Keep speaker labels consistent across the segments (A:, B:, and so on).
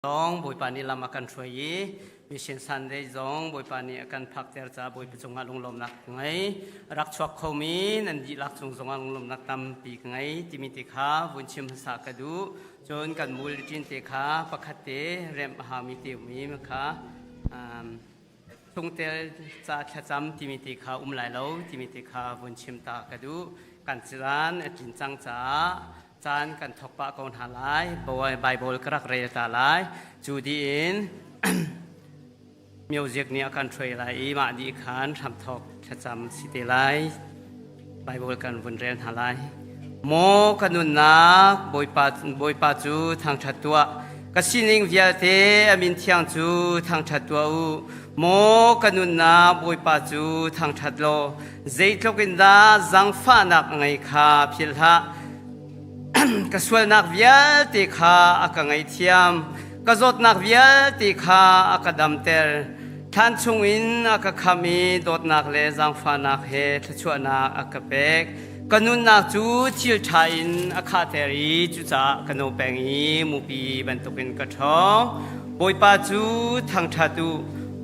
A: Zong Bawipa nih lam a kan hruai i Mission Sunday zong Bawipa nih a kan phakter caah Bawipa cungah lunglawmhnak ka ngei. Rak chuak khomi nan dihlak cung zongah lunglawmhnak tampi ka ngei timi te kha vun chim hmasa ka duh. Cun kan bulletin te kha pakhat te remh a haumi te ummi kha chungtel ca thlacam timi te kha um lai lo timi te kha vun chim ta ka duh. Kan caan a tlin cang caah caan kan thawk pah ko hna lai. Bible ka rak rel ta lai. Cu dih in music nih a kan hruai lai i mah dih khan hramthawk thlacam si te lai. Bible kan vun rel hna lai. Maw ka nunnak Bawipa, Bawipa cu thangṭhat tuah. Ka sining vialte a min thiang cu thangṭhat tuah u. Maw ka nunnak Bawipa cu thangṭhat law zeitluk in dah zaangfahnak a ngei kha philh hlah. Ka sualnak vialte kha a ka ngaihthiam. Ka zawtnak vialte kha a ka damter. Thlan chungin a ka khamh i dawtnak le zaangfahnak he thluachuahnak a ka pek. Ka nunnak cu thil ṭha in a khahter i cucaah ka no peng i mupi bantukin ka ṭhawng. Bawipa cu thangṭhat u.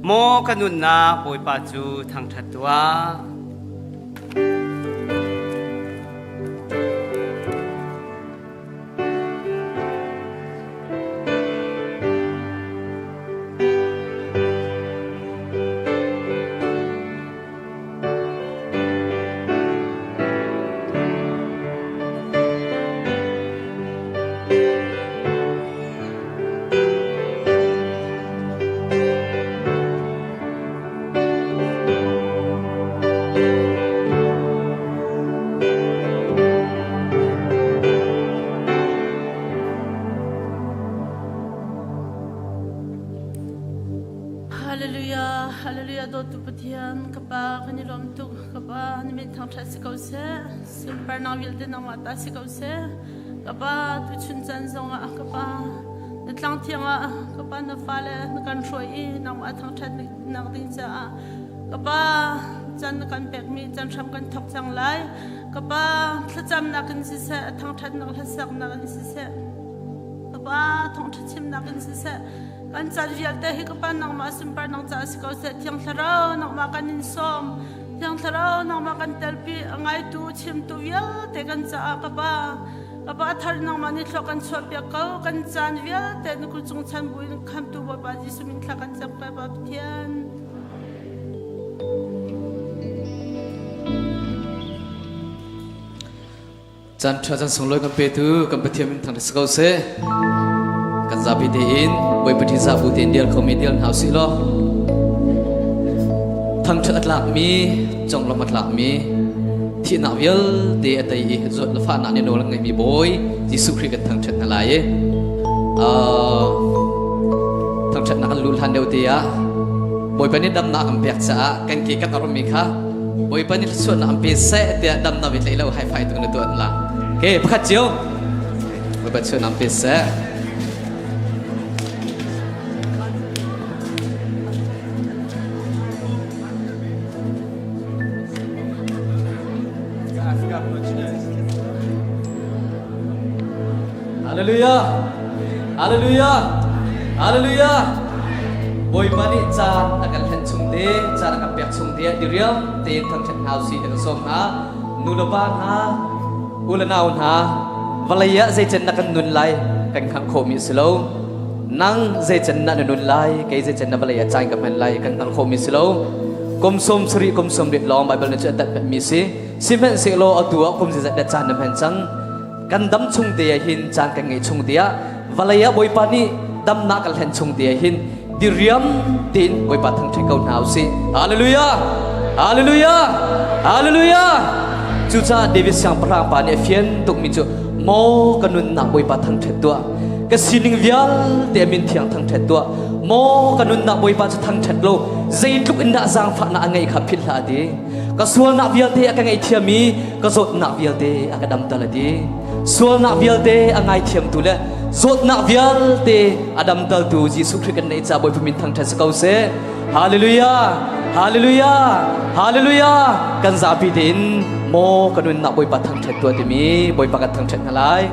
A: Maw ka nunnak Bawipa cu thangṭhat tuah.
B: Hallelujah, hallelujah, dawtu Pathian, ka pa kan i lawm tuk, ka pa na min thangṭhat si ko seh, sunparnak vialte nangmah ta si ko seh. Ka pa tuchun caan zongah ka pa na tlang thiang ah ka pa na fale na kan hruai i nangmah thangṭhat nak ding caah ka pa can na kan pekmi can hram kan thok cang lai. Ka pa thlacamnak in siseh, thangṭhatnak hlasaknak in siseh, ka pa thawngṭha chimnak in siseh, kan caan vialte hi ka pa nangmah sunparnak caah si ko seh. Thiang Thlarau nangmah kan in sawm. Thiang Thlarau nangmah kan telpi a ngaitu chimtu vialte kan caah ka pa ka pa thar nangmah nih thluak kan chuahpiak ko kan caan vialte na kut cung chan buin khamtu Bawipa Jesuh min thla kan cam kai Pa Pathian.
C: Caan ṭha caan sunglawi kan petu kan Pathian min thang si ko seh. Kan zapi tein Bawipa ṭihzah bu tein dial khomi dial hna usih law thangṭhat a tlakmi conglawmh a tlakmi thihnak vialte a tei i zawt le fahnak nih nawl a ngeimi Bawi Jesuh Khrih kan thangṭhat hna lai i thangṭhatnak kan luh hlan deuh te ah Bawipa nih damnak a kan pek caah kan ke kan ormi kha Bawipa nih thluachuahnak an pe seh tiah dam na tlai lo high five tu na tuah la. Okay, pakhat cio. Bawipa chuahnak pe seh. Hallelujah. Hallelujah. Hallelujah. Bawipa nih caan a kan hlen chung te, caan a kan pek chung te ah diriam tein thangṭhat hna usih ti kan sawm hna. Nu le pa hna, u le nau hna, vawlei ah zeicen na kan nun lai kan hngalh khawhmi a si lo. Nang zeicen na na nun lai, kei zeicen na vawlei ah caan ka hman lai kan hngalh khawhmi a si lo. Kum sawm sarih, kum sawm riat lawng Baibal nih cu a tat mi si. Sihmanhsehlaw atu ah kum zeizat dah caan na hman cang? Kan dam chung te ah hin caan kan ngeih chung te ah vawlei ah Bawipa nih damnak kan hlen chung te ah hin diriam tein Bawipa thangṭhat ko hna usih. Hallelujah! Hallelujah! Hallelujah! Cucaah David siangpahrang pa nih a fian tukmi cu maw ka nunnak Bawipa thangṭhat tuah ka sining vialte a min thiang thangṭhat tuah maw ka nunnak Bawipa cu thangṭhat lo zeitluk in dah zaangfahnak a ngeih kha philh hlah a ti ka sualnak vialte a ka ngaihthiam i ka zawtnak vialte a ka damter a ti sualnak vialte a ngaithiamtu le zawtnak vialte a damtertu Jesuh Khrih kan neih caah Bawipa min thangṭhat si ko seh Hallelujah Hallelujah Hallelujah kan zapi tein maw ka nunnak Bawipa thangṭhat tuah timi Bawipa kan thangṭhat hna lai.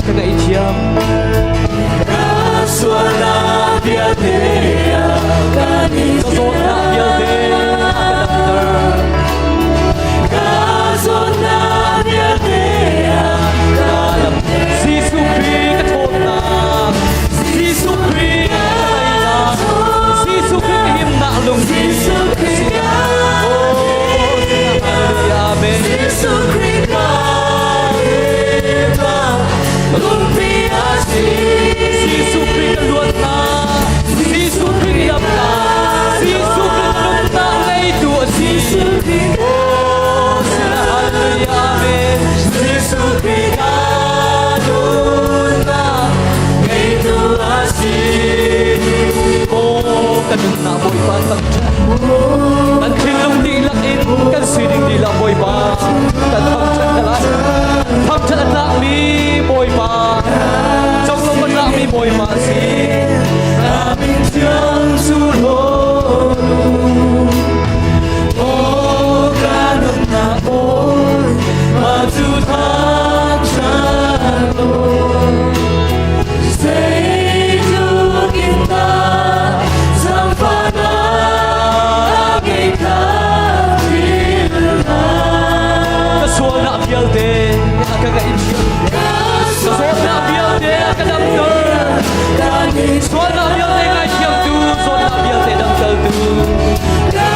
C: ka ngaihthiam. Ka sualnak vialte ka zawtnak vialte a ka damter. Ka zawtnak vialte ka damter. Jesuh Khrih ka ṭhawnnak, Jesuh Khrih ka teinak, Jesuh Khrih ka himnak lungpi. Oh, Amen. Jesuh Khrih ka himnak lungpi a si. Jesuh Khrih ka luatnak, Jesuh Khrih ka damnak, Jesuh Khrih ka nunnak ngeitu a si. Oh, hallelujah, amen. Jesuh Khrih ka nunnak ngeitu a si. Oh, ka nunnak Bawipa thangṭhat. Kan thinlung dihlak in kan sining dihlak Bawipa kan thangṭhat hna lai. Thangṭhat a tlakmi Bawipa, conglawmh a tlakmi Bawipa a si. Amin thiang cu hlawn u. Aw ka nunnak Bawi, mah cu thangṭhat law. Zeitluk in dah zaangfahnak ngei kha thil hna. Ka sualnak vialte a ka ngaihthiam. Ka zawtnak vialte a ka damter. Sualnak vialte ngaithiamtu, zawtnak vialte damtertu. Ka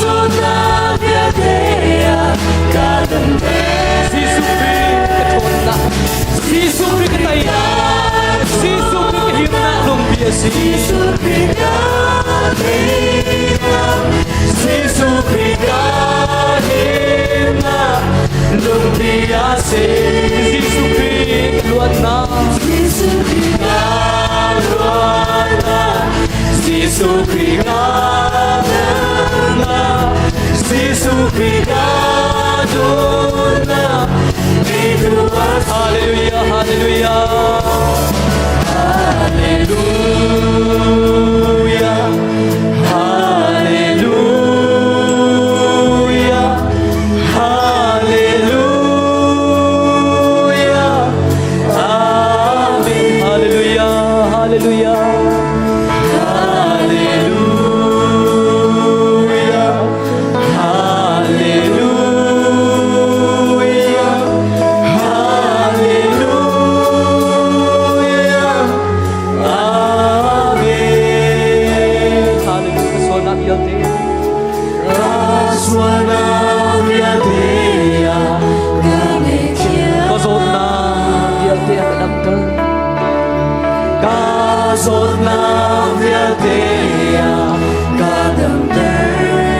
C: zawtnak vialte a ka damter. Jesuh Khrih ka ṭhawnnak, Jesuh Khrih ka teinak, Jesuh Khrih ka himnak lungpi a si. Jesuh Khrih ka himnak, Jesuh Khrih ka himnak lungpi a si. Jesuh Khrih ka luatnak, Jesuh Khrih ka luatnak, Jesuh Khrih ka luatnak, Jesuh Khrih ka nunnak. Hallelujah, hallelujah. Hallelujah, hallelujah, hallelujah. Amen. Hallelujah, hallelujah. Hallelujah, hallelujah, hallelujah. Amen. Hallelujah. Sualnak vialte. Sualnak vialte ka zawtnak vialte a ka damter. Ka zawtnak vialte a ka damter.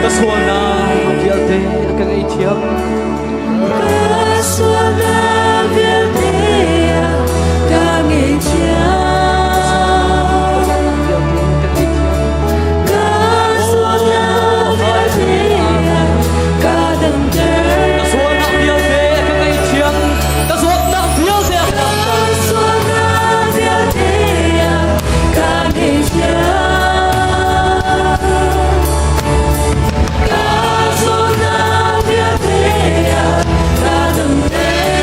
C: Ka sualnak vialte a ka ngaihthiam. Ka sualnak vialte a ka ngaihthiam. Ka zawtnak vialte a ka ngaihthiam. Ka sualnak vialte a ka damter. Ka sualnak vialte a ka ngaihthiam. Ka zawtnak vialte a ka damter. Ka sualnak vialte a ka ngaihthiam. Ka zawtnak vialte a ka damter.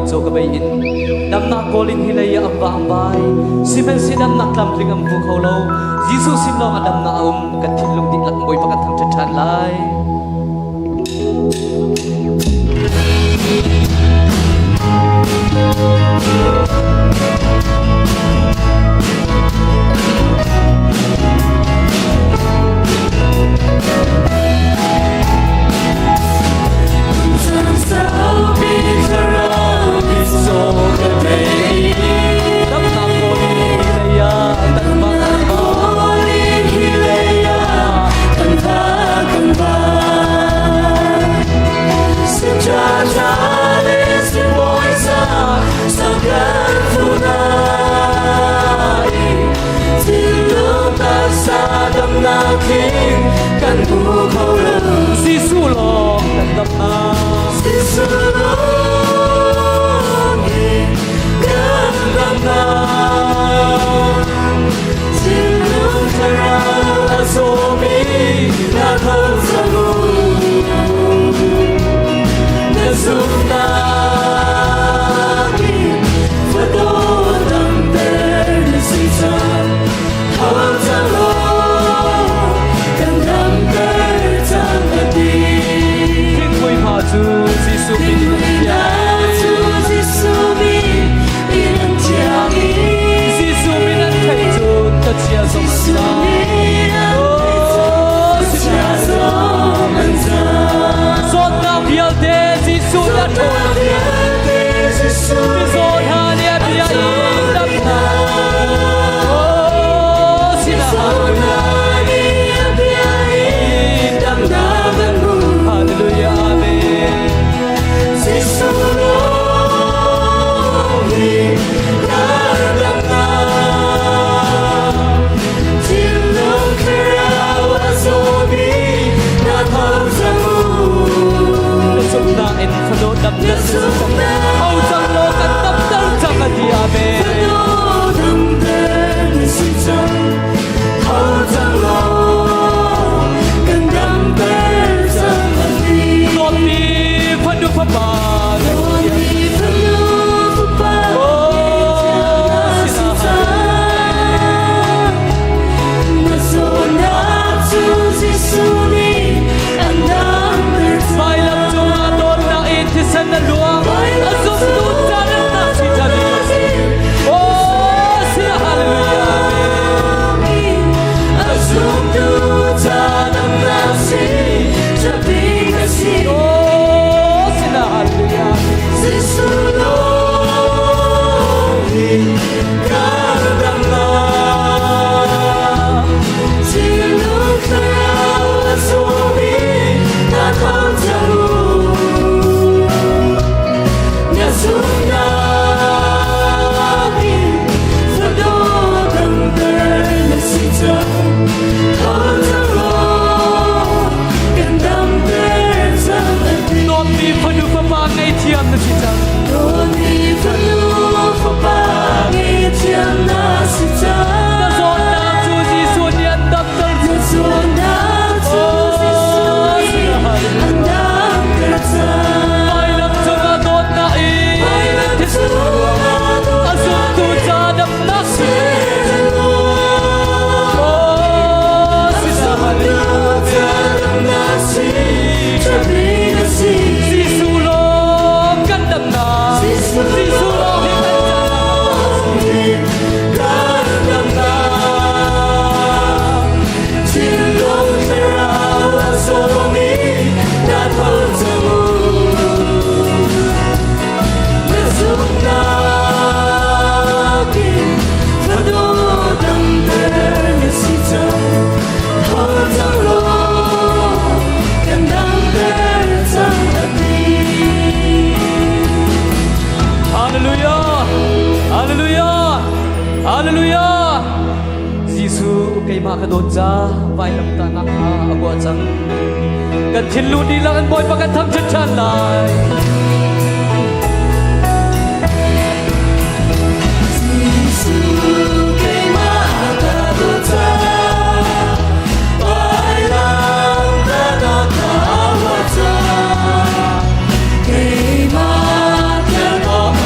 C: Mitcaw ka bei in damnak kawl in hi lei ah am va am vai. Sihmanhsehlaw damnak tlamtling am hmu kho lo. Jesuh sin lawng ah damnak a um. Kan thinlung dihlak Bawipa kan thangṭhat ṭhan lai. Jesuh lawng kan damnak.
D: Jesuh lawng hi kan damnak. Thinlung thlarau a zawmi na tho cang u. Na zumhnak in fado damter na si cang. Tho cang law kan damter cang a ti.
C: Thingpui hma cu Jesuh min in an thiang.
D: Jesuh min in an thiang i
C: Jesuh min an theih cun ka chia zong an
D: Jesuh
C: zang.
D: min an theih cun chia zong an zang.
C: Zawtnak vialte Jesuh na
D: Zawtnak
C: ṭhawn.
D: vialte Jesuh
C: Mizaw hna nih a bia in damnak. Oh, sinah
D: Mizaw hna nih a bia in damnak an hmu.
C: Hallelujah, Amen.
D: Jesuh lawng hi kan damnak. Thinlung thlarau a zawmi na tho cang u.
C: Na zumhnak in fano damter
D: Na zumhnak
C: Tho cang law kan damter cang a ti. Amen.
D: Fano damter na si cang. Tho cang law kan damter cang a ti.
C: Dawtmi fanu fapa
D: Dawtmi fanu fapa
C: Oh,
D: na si cang. Na zawtnak cu Jesuh nih an damter cang.
C: Vailam cungah dawtnak in thisen na luang. A zumtu ca na si cang. Oh, sinah hallelujah. Amen.
D: A zumtu ca damnak si, ṭhapi ka si.
C: Oh, sinah hallelujah.
D: Jesuh lawng hi kan damnak. Thinlung thlarau a zawmi na tho cang u. Na zumhnak in fado damter na si cang. Tho cang law kan damter cang a ti.
C: Dawtmi fanu fapa ngaihthiam na si cang.
D: Dawtmi fanu fapa ngaihthiam na si cang.
C: Na zawtnak cu Jesuh nih an damter.
D: Na zawtnak cu Jesuh nih an damter cang.
C: Vailam cungah dawtnak in
D: Vailam
C: thisen
D: cungah
C: a zumtu ca damnak si. Oh, sinah hallelujah. Jesuh lawng kan damnak. Jesuh lawng hi kan damnak. Hallelujah! Hallelujah! Hallelujah! Jesuh keimah ka dawt ca vailamtahnak kha a buah cang. Kan thinlung dihlak in Bawipa kan thangṭhat ṭhan lai.
D: Jesuh keimah ka dawt ca vailamtahnak kha a buah cang. Keimah tel awk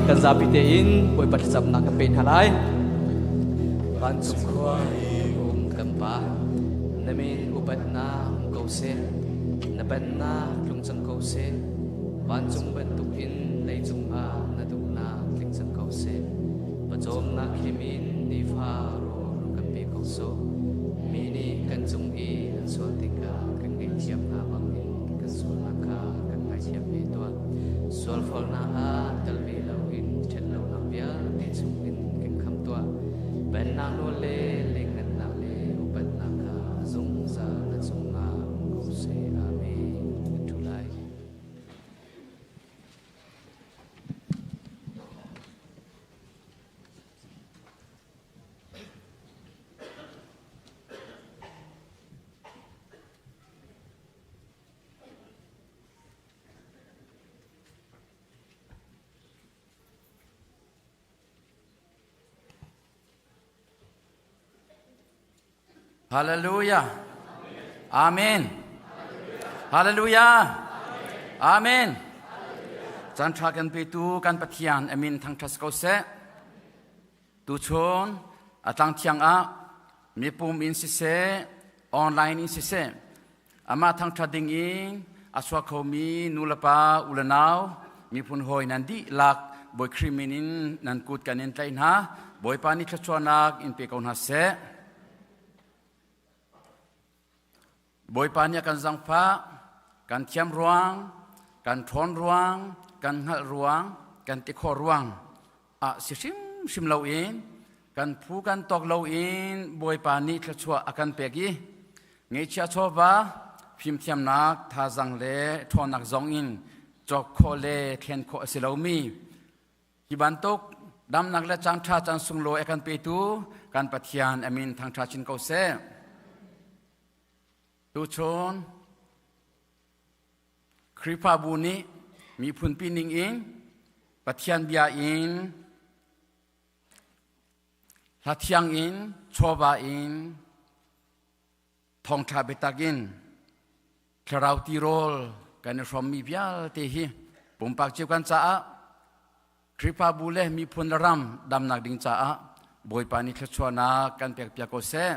C: Kan zapi tein Bawipa thlacamnak kan pe hna lai. Vancung khua i um kan Pa, na min upatnak um ko seh, na pennak tlung cang ko seh, vancung bantukin leicung ah na duhnak tling cang ko seh. Pawcawmnak him in nifa rawl kan pe ko sawh. Mi nih kan cung i an sual tikah kan ngaihthiam hna bangin kan sualnak kha kan ngaithiam ve tuah. Sualfawlnak ah tel ve loin ṭhatlonak vialte chungin kan khamh tuah. Pennak nawl le lengngannak le upatnak kha zungzal na cungah um ko seh. Amen. Kan ṭhu lai.
E: Hallelujah. Amen. Hallelujah. Amen. Caan ṭha kan petu kan Pathian amin thangṭhat ko seh. Tuchun a tlang thiang ah mipum in siseh, online in siseh, amah thangṭhat ding in a chuak khomi nulepa ulenau miphun hawi nan dihlak Bawi Khrih min in nan kut kan in tlaih hna. Bawipa nih thluachuahnak in pe ko hna seh. Bawipa nih a kan zangfah, kan thiam ruang, kan ṭhawn ruang, kan hngalh ruang, kan ti khawh ruang ah si hrimhrim loin kan phu kan tawk loin Bawipa nih thluachuah a kan pek i ngeihchiah chawva fimthiamnak thazang le ṭhawnnak zong in cawk khawh le thlen khawh a si lomi hi bantuk damnak le caan ṭha caan sunglawi a kan petu kan Pathian a min thangṭha chin ko seh. Tuchun Khrihfabu nih miphunpi ning in Pathian bia in hla thiang in chawva in thawngṭha biatak in thlarau tirawl kan i hrawmmi vialte hi pumpak cio kan caah Khrihfabu le miphun le ram damnak ding caah Bawipa nih thluachuahnak kan pekpiak ko seh.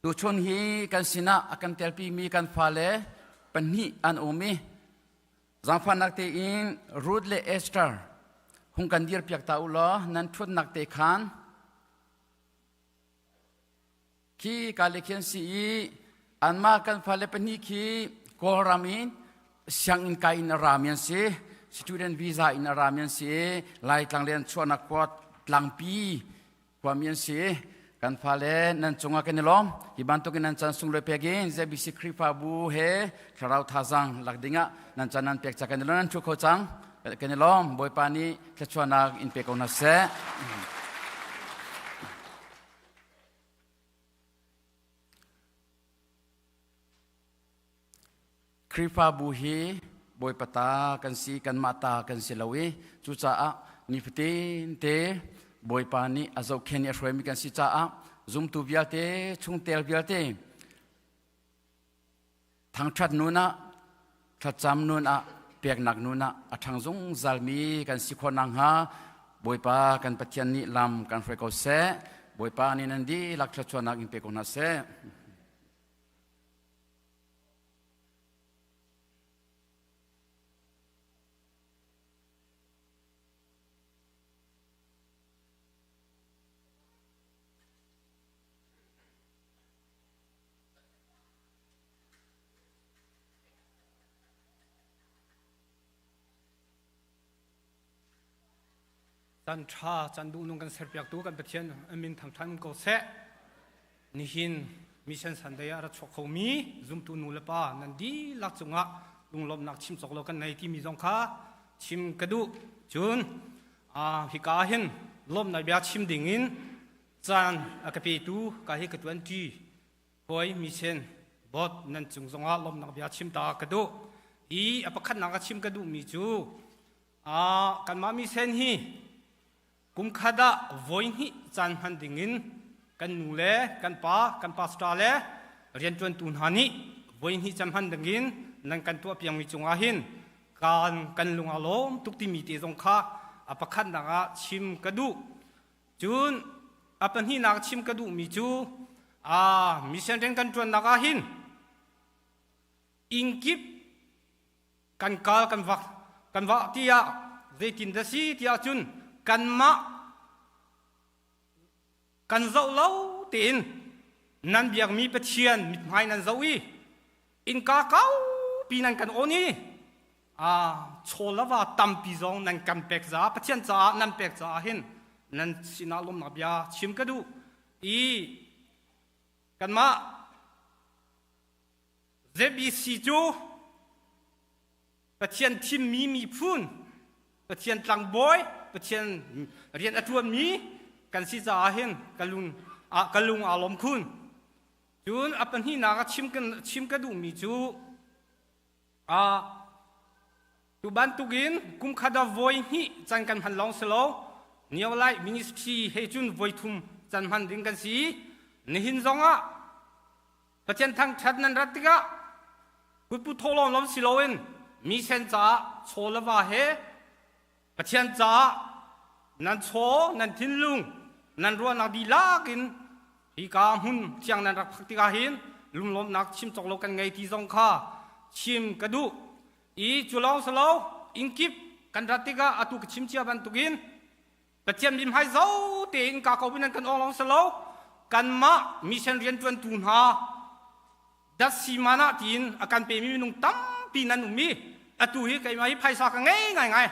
E: Tuchun hi kan sinah a kan telpimi kan fale pahnih an um i zaangfahnak tein Ruth le Esther hung kan dirpiak ta u law nan ṭhutnak te khan Khi ka le khi an si i anmah kan fale pahnih khi Kawlram in sianginn kai in a rami an si. Student visa in a rami an si. Laitlang le an chuahnak khua tlangpi khuami an si. Kan fale nan cungah kan i lawm. Hi bantukin nan chan sunglawi pek in ZBC Khrihfabu he thlarau thazang lak dingah nan chan nan pek ca kan i lawm. Nan thu kho cang. Kan i lawm. Bawipa nih thluachuahnak in pe ko hna seh. Khrihfabu hi Bawipa ta kan si, kanmah ta kan si lo i cucaah nifatin te Bawipa nih a zohkhen i a hruaimi kan si caah zumtu vialte, chungtel vialte thangṭhat nun ah, thlacam nun ah, peknak nun ah a ṭhang zungzalmi kan si khawh nakhnga Bawipa kan Pathian nih lam kan hruai ko seh. Bawipa nih nan dihlak thluachuahnak in pe ko hna seh.
F: Chan ṭha chan duhnung kan serpiaktu kan Pathian amin thangṭhan ko seh. Nihin Mission Sunday ah ra chuak khomi zumtu nu le pa nan dihlak cungah lunglawmhnak chim cawk lo kan nei timi zong kha chim ka duh. Cun hika hin lawmhnak bia chim dingin caan a ka petu ka hi ka ṭuan ṭi Hawi mission bot nan cung zongah lawmhnak bia chim ta ka duh. Hi a pakhatnak a chim ka duhmi cu kanmah mission hi kum khat ah voi hnih caan hman dingin kan nu le kan pa kan pastor le rianṭuantu hna nih voi hnih caan hman dingin nan kan tuah piangmi cungah hin kan kan lung a lawm tuk timi te zong kha A pakhatnak ah chim ka duh. Cun a pahnihnak chim ka duhmi cu mission rian kan ṭuannak ah hin inn kip kan kal kan vak kan vah tiah zeitin dah si tiah cun kanmah kan zoh lo tein nan biakmi Pathian mithmai nan zoh i innka kaupi nan kan awn i chaw le va tampi zong nan kan pek caah Pathian caah nan pek caah hin nan sinah lawmnak bia chim ka duh i kanmah ZBC cu Pathian thimmi miphun Pathian tlangbawi Pathian rian a ṭuanmi kan si caah hin ka lung ka lung aa lawm khun. Cun a pahnihnak ah chim ka duhmi cu tu bantukin kum khat ah voi hnih can kan hman lawng si lo Neo Life Ministry he cun voi thum can hman ding kan si. Nihin zongah Pathian thangṭhat nan rat tikah kutpu thawhlawm lawng si loin mi sen caah chaw le va he Pathian caah nan chaw, nan thinlung, nan ruahnak dihlak in hika hmun thiang nan rak phak tikah hin lunglawmhnak chim cawk lo kan ngei ti zong kha chim ka duh. I cu lawng si lo, innkip kan rat tikah atu ka chim cia bantukin Pathian mithmai zo tein ka ko nan kan awng lawng si lo kanmah mission rianṭuantu hna datsi mana tiin a kan pemi minung tampi nan um i atu hi keimah hi phaisa ka ngei ngaingai.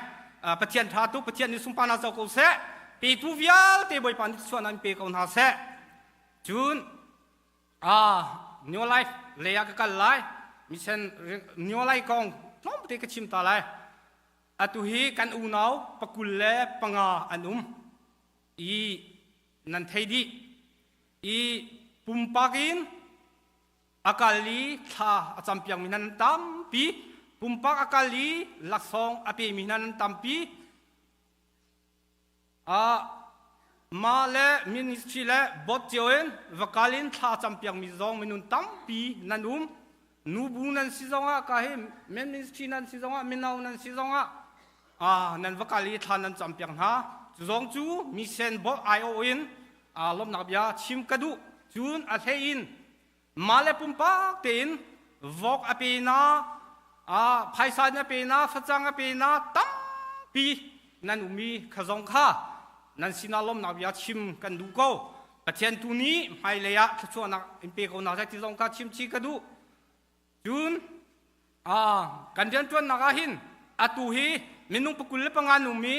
F: Pathian ṭha tuk. Pathian nih sunparnak co ko seh. Petu vialte Bawipa nih thluachuahnak in pe ko hna seh. Cun New Life lei ah ka kal lai. Mission New Life kong tlawmte ka chim ta lai. Atu hi kan unau 25 an um i nan thei dih i pumpak in a kal i thla a campiakmi hna nan tampi, pumpak a kal i laksawng a pemi hna nan tampi. Mah le ministry le bot cio in va kal in thla campiakmi zong minung tampi nan um. Nubu nan si zongah ka hi men ministry nan si zongah mino nan si zongah nan va kal i thla nan campiak hna. Cu zong cu mission bot aiawh in lawmhnak bia chim ka duh. Cun a hlei in mah le pumpak tein vok a pe na, phaisa in a pe na, facang a pe na tampi nan um i kha zong kha nan sinah lawmhnak bia chim kan duh ko. Pathian tu nih hmailei ah thluachuahnak in pe ko hna seh ti zong kha chim chih ka duh. Cun kan rianṭuannak ah hin atu hi minung 25 an um i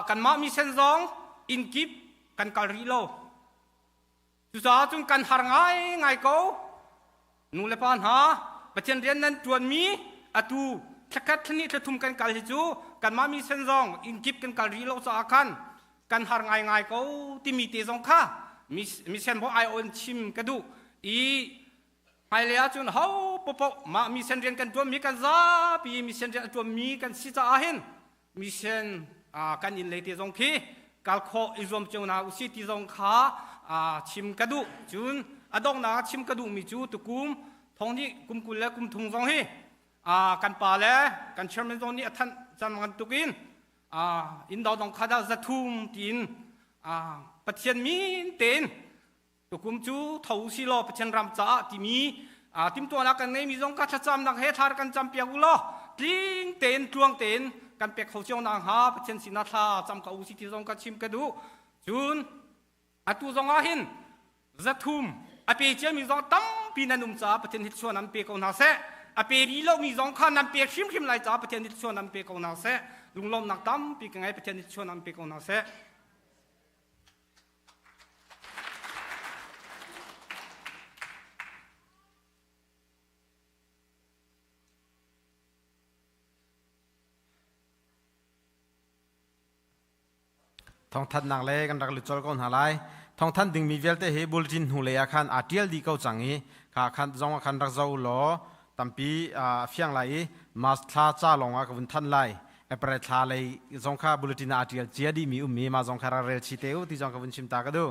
F: kanmah mission zong inn kip kan kal rih lo. Cucaah cun kan har ngaingai ko. Nu le pa hna, Pathian rian nan ṭuanmi atu thlakhat thlahnih thlathum kan kal hi cu kanmah mission zong inn kip kan kal rih lo caah khan kan har ngaingai ko timi te zong kha mission bo ai on chim ka duh i hmailei ah cun ho popoh mah mission rian kan ṭuanmi kan zapi mission rian a ṭuanmi kan si caah hin mission kan inn lei te zong khi kal khawh i zuam cio hna usih ti zong kha chim ka duh. Cun a donghnak ah chim ka duhmi cu tukum thong nih kum 20 le kum thum zong hi kan pa le kan chairman zong nih a thanh cang bantukin inn dong dong khat ah 300 tiin Pathian min tein tukum cu tho si law Pathian ram caah timi timhtuahnak kan ngeimi zong ka thlacamnak he thla kan campiak u law tling tein tluang tein kan pek kho cio nak hnga Pathian sinah thla cam ko u si ti zong ka chim ka duh. Cun atu zong ah hin 300 a pe ciami zong tampi nan um caah Pathian hi thluachuah nan pe ko hna seh. A pe rih lomi zong kha nan pek hrimhrim lai caah Pathian hi thluachuah nan pe ko hna seh. Lunglawmhnak tampi ka ngei. Pathian hi thluachuah nan pe ko hna seh.
G: Thawngthanhnak le kan rak lut colh ko hna lai. Thawngthanh dingmi vialte hi bulletin hnulei ah khan aa ṭial dih ko cang i kha khan zong ah khan rak zoh law tampi a fiang lai i March thla ca lawng ah ka vun thanh lai. April thla lei zong kha bulletin ah aa ṭial cia dihmi ummi mah zong kha rak rel chih te u ti zong ka vun chim ta ka duh.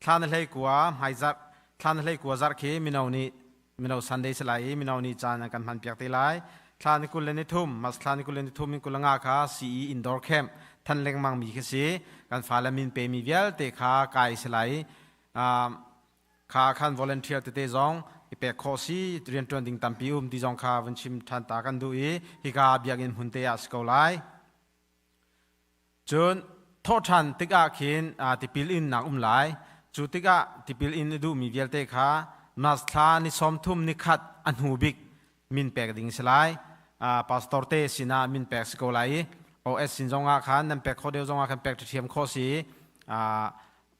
G: Thla na hlei kua hmaizarh thla na hlei kua zarh khi mino nih mino Sunday si lai i mino nih caan an kan hman piak te lai. Thla ni 23, March thla ni 23 in 25 kha CE Indoor Camp than lengmang mi khi si. Kan fale min pe mi vialte kha kai si lai. Kha khan volunteer tete zong i pek khawh si rianṭuan ding tampi um ti zong kha vun chim ṭhan ta kan duh i hika biakinn hmun te ah si ko lai. Cun thawhṭhan tikah khin tipil innak um lai. Cu tikah tipil in a duhmi vialte kha March thla ni 30 ni khat a hnu bik min pek ding si lai. Pastor te sinah min pek si ko lai i OS sin zongah khan nan pek khawh deuh zongah khan pek ṭhiam khawh si.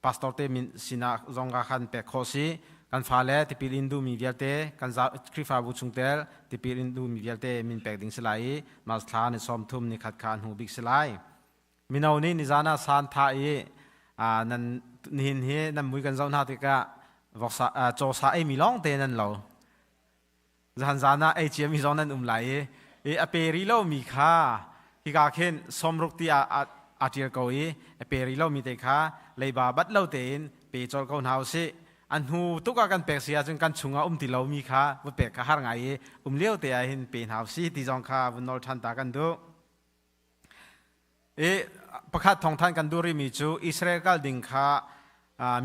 G: Pastor te min sinah zongah khan pek khawh si. Kan fale tipil in duhmi vialte kan Khrihfabu chungtel tipil in duhmi vialte min pek ding si lai i March thla ni 30 ni khat kha hnu bik si lai. Mino nih nizan ah san tha i nan nihin hi nan mui kan zoh hna tikah voksa cawsa ei mi lawng te nan lo. Zan zan ah ei cia mi zong nan um lai i a pe ri lo mi kha hika khin sawmruk ti ah a ṭial ko i a pe ri lo mi te kha leiba bat lo tein pe colh ko hna usih. A hnu tuk ah kan pek si ahcun kan chungah um ti lomi kha va pek kha har ngai i um lio te ah hin pe hna usih ti zong kha vun nawl ṭhan ta kan duh. I pakhat thawngthan kan duh rihmi cu Israel kal ding kha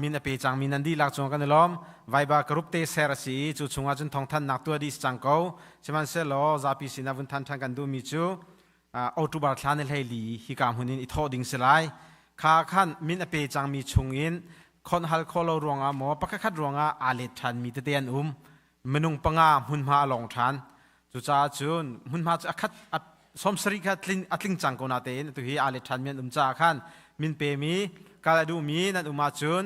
G: min a pe cangmi nan dihlak cungah kan i lawm. Viber group te ser a si i cu chungah cun thawngthannak tuah dih si cang ko. Sihmanhsehlaw zapi sinah vun than ṭhan kan duhmi cu October thla ni 14 hika hmun in i thawh ding si lai. Kha khan min a pe cangmi chungin khonh hal khawh lo ruangah maw pakhatkhat ruangah aa let ṭhanmi tete an um. Minung panga hmunhma a lawng ṭhan. Cucaah cun hmunhma cu a khat 70 kha a tling cang ko natein atu hi aa let ṭhanmi an um caah khan min pemi kal a duhmi nan um ahcun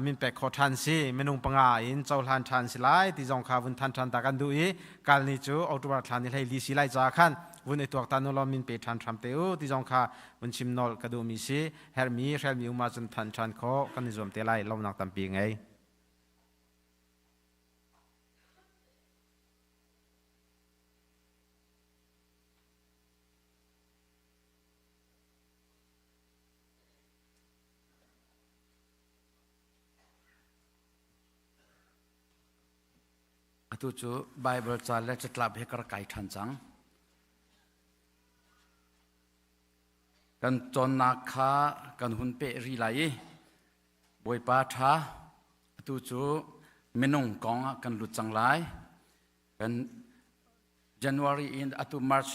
G: min pek khawh ṭhan si minung panga in cohlan ṭhan si lai ti zong kha vun than ṭhan ta kan duh i kal ni cu October thla ni 14 si lai caah khan vun i tuak ta nu law min pe ṭhan hram te u ti zong kha vun chim nolh ka duhmi si herhmi hrelmi um ahcun than ṭhan khawh kan i zuam te lai lawmnak tampi ngei.
E: Atu cu Baibal ca le catlap he ka rak kai ṭhan cang. Kan cawnnak kha kan hun peh rih lai i Bawipa ṭha atu cu minung kong ah kan lut cang lai. Kan January in atu March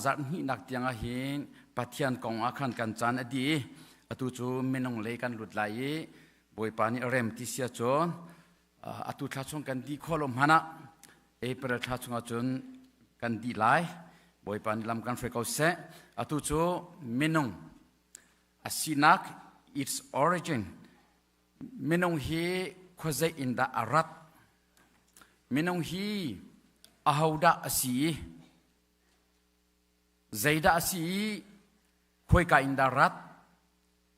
E: zarh hnihnak tiang ah hin Pathian kong ah khan kan caan a dih i atu cu minung lei kan lut lai i Bawipa nih rem ti sia cun atu thla chung kan dih khawh lo hmanh ah April thla chungah cun kan dih lai. Bawipa nih lam kan hruai ko seh. Atu cu minung a sinak its origin minung hi khuazei in dah a rat minung hi ahodah a si i zeidah a si i khuaika in dah rat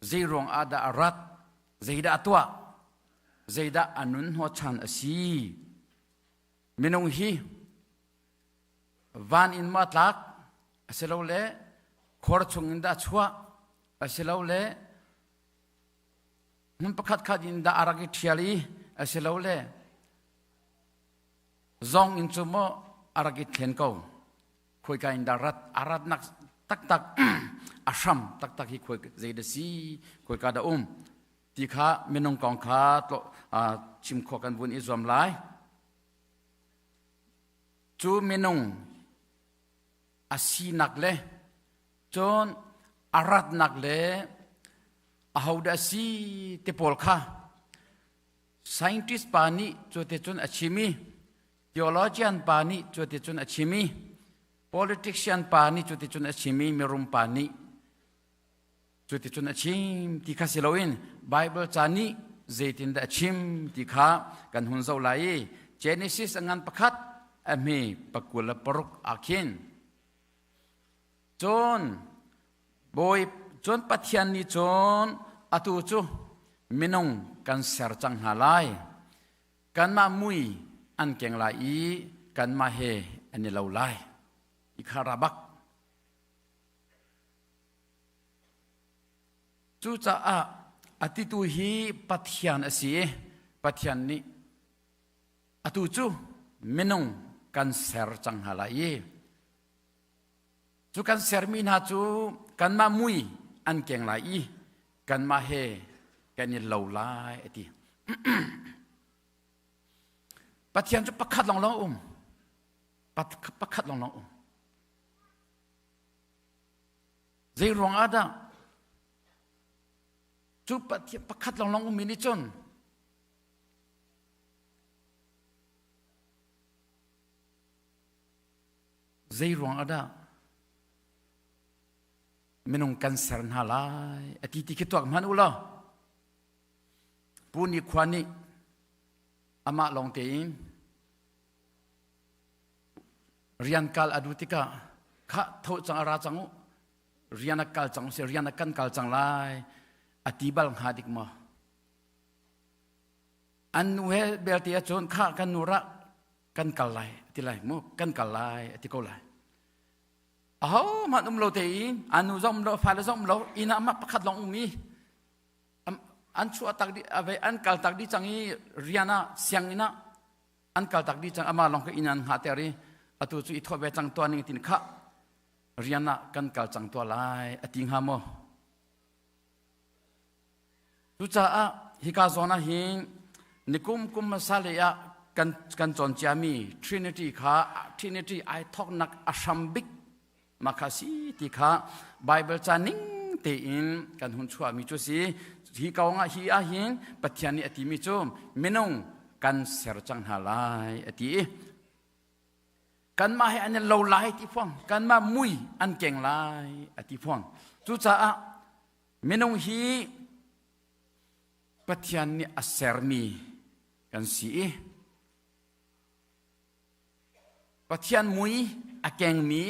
E: zei ruang ah dah a rat zeidah a tuah zeidah a nun hnawhchan a si minung hi Van in maw a tlak asilole khor chung in dah a chuah asilole hmun pakhat khat in dah a rak i ṭhial i asilole zong in cu maw a rak i thlen ko khoika in dah rat a ratnak taktak a hram taktak hi khoi zei dah si khoika dah um ti kha minung kong kha chim khawh kan vun i zuam lai. Cu minung a sinak le cun a ratnak le ahodah a si ti pawl kha scientist pa nih cu ti cun a chim i theologian pa nih cu ti cun a chim i politician pa nih cu ti cun a chim i mirum pa nih cu ti cun a chim ti kha si loin Bible ca nih zeitindah a chim ti kha kan hun zoh lai i Genesis a ngan pakhat a hme 26 ah khin cun bawi cun Pathian nih cun atu cu minung kan ser cang hna lai kanmah mui an keng lai i kanmah he an i lo lai i kha ra bak Cucaah a titu hi Pathian a si i Pathian nih atu cu minung kan ser cang hna lai i. Cu kan sermi hna cu kanmah mui an keng lai i kanmah he kan i lo lai a ti. Pathian cu pakhat lawnglawng a um. Pakhat lawnglawng um. Zei ruang ah dah cu Pathian pakhat lawnglawng ummi nih cun zei ruang ah dah minung kan ser hna lai a ti ti khi tuak hmanh u law Pu Ni Khua nih amah lawng tein rian kal a duh tikah khah tho cang a ra cang u rian a kal cang si rian a kan kal cang lai a ti bal hnga dik maw an nu he belte ahcun khah kan nu ra kan kal lai ti lai mu kan kal lai a ti ko lai aho hmanh um lo tein an nu zong um lo fale zong um lo inn ah amah pakhat lawng um i an chuah tak dih an kal tak dih cang i rian ah sianginn ah an kal tak dih cang amah lawng kha inn an hngahter i atu cu i thawh ve cang tuah ning tin kha rian ah kan kal cang tuah lai a ti hnga maw cucaah hika zawn ah hin nikum kum hmasa lei ah kan kan cawn ciami Trinity kha Trinity ai thawknak a hram bik mah kha si ti kha Bible ca ning tein kan hun chuahmi cu si hi kong ah hi ah hin Pathian nih a timi cu minung kan ser cang hna lai a ti i kanmah he an i lo lai ti fawn kanmah mui an keng lai a ti fawn cucaah minung hi Pathian nih a sermi kan si i Pathian mui a kengmi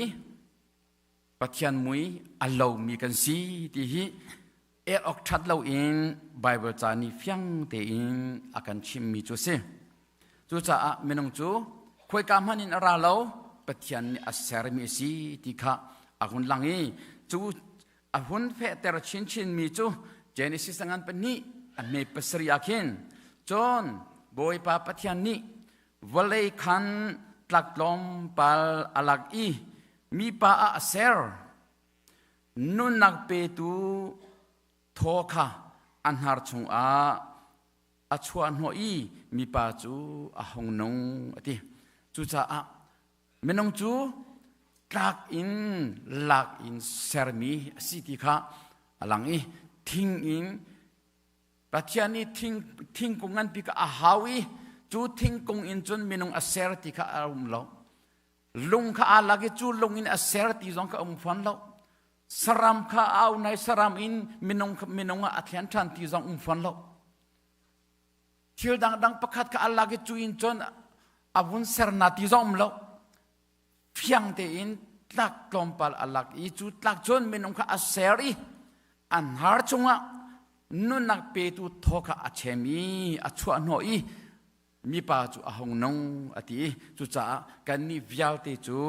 E: Pathian mui a lomi kan si ti hi el awk ṭhat loin Baibal ca nih fiang tein a kan chimmi cu a si. Cucaah minung cu khuaika hmanh in a ra lo Pathian nih a sermi a si ti kha a hun lang i cu a hun fehter chinchinmi cu Genesis ngan pahnih a hme pasarih ah khin cun Bawipa Pathian nih vawlei khan tlak tlawmpal a lak i mipa ah a ser nunnak petu thaw kha a hnar chungah a chuah hnawh i mipa cu a hung nung a ti cucaah minung cu tlak in lak in sermi a si ti kha a lang i thing in Pathian nih thing, thingkung nganpi kha a hau i cu thingkung in cun minung a ser ti kha a um lo. Lung kha aa lak i cu lung in a ser ti zong kha a um fawn lo. Saram kha a au nai saram in minung, minung ah a thlen ṭhan ti zong um fawn lo. Thil dangdang pakhat kha a lak i cu in cun a vun ser na ti zong um lo. Fiang tein tlak tlawmpal a lak i cu tlak cun minung kha a ser i a hnar chungah nunnak petu thaw kha a chem i a chuah hnawh i mipa cu a hung nung a ti i cucaah kannih vialte cu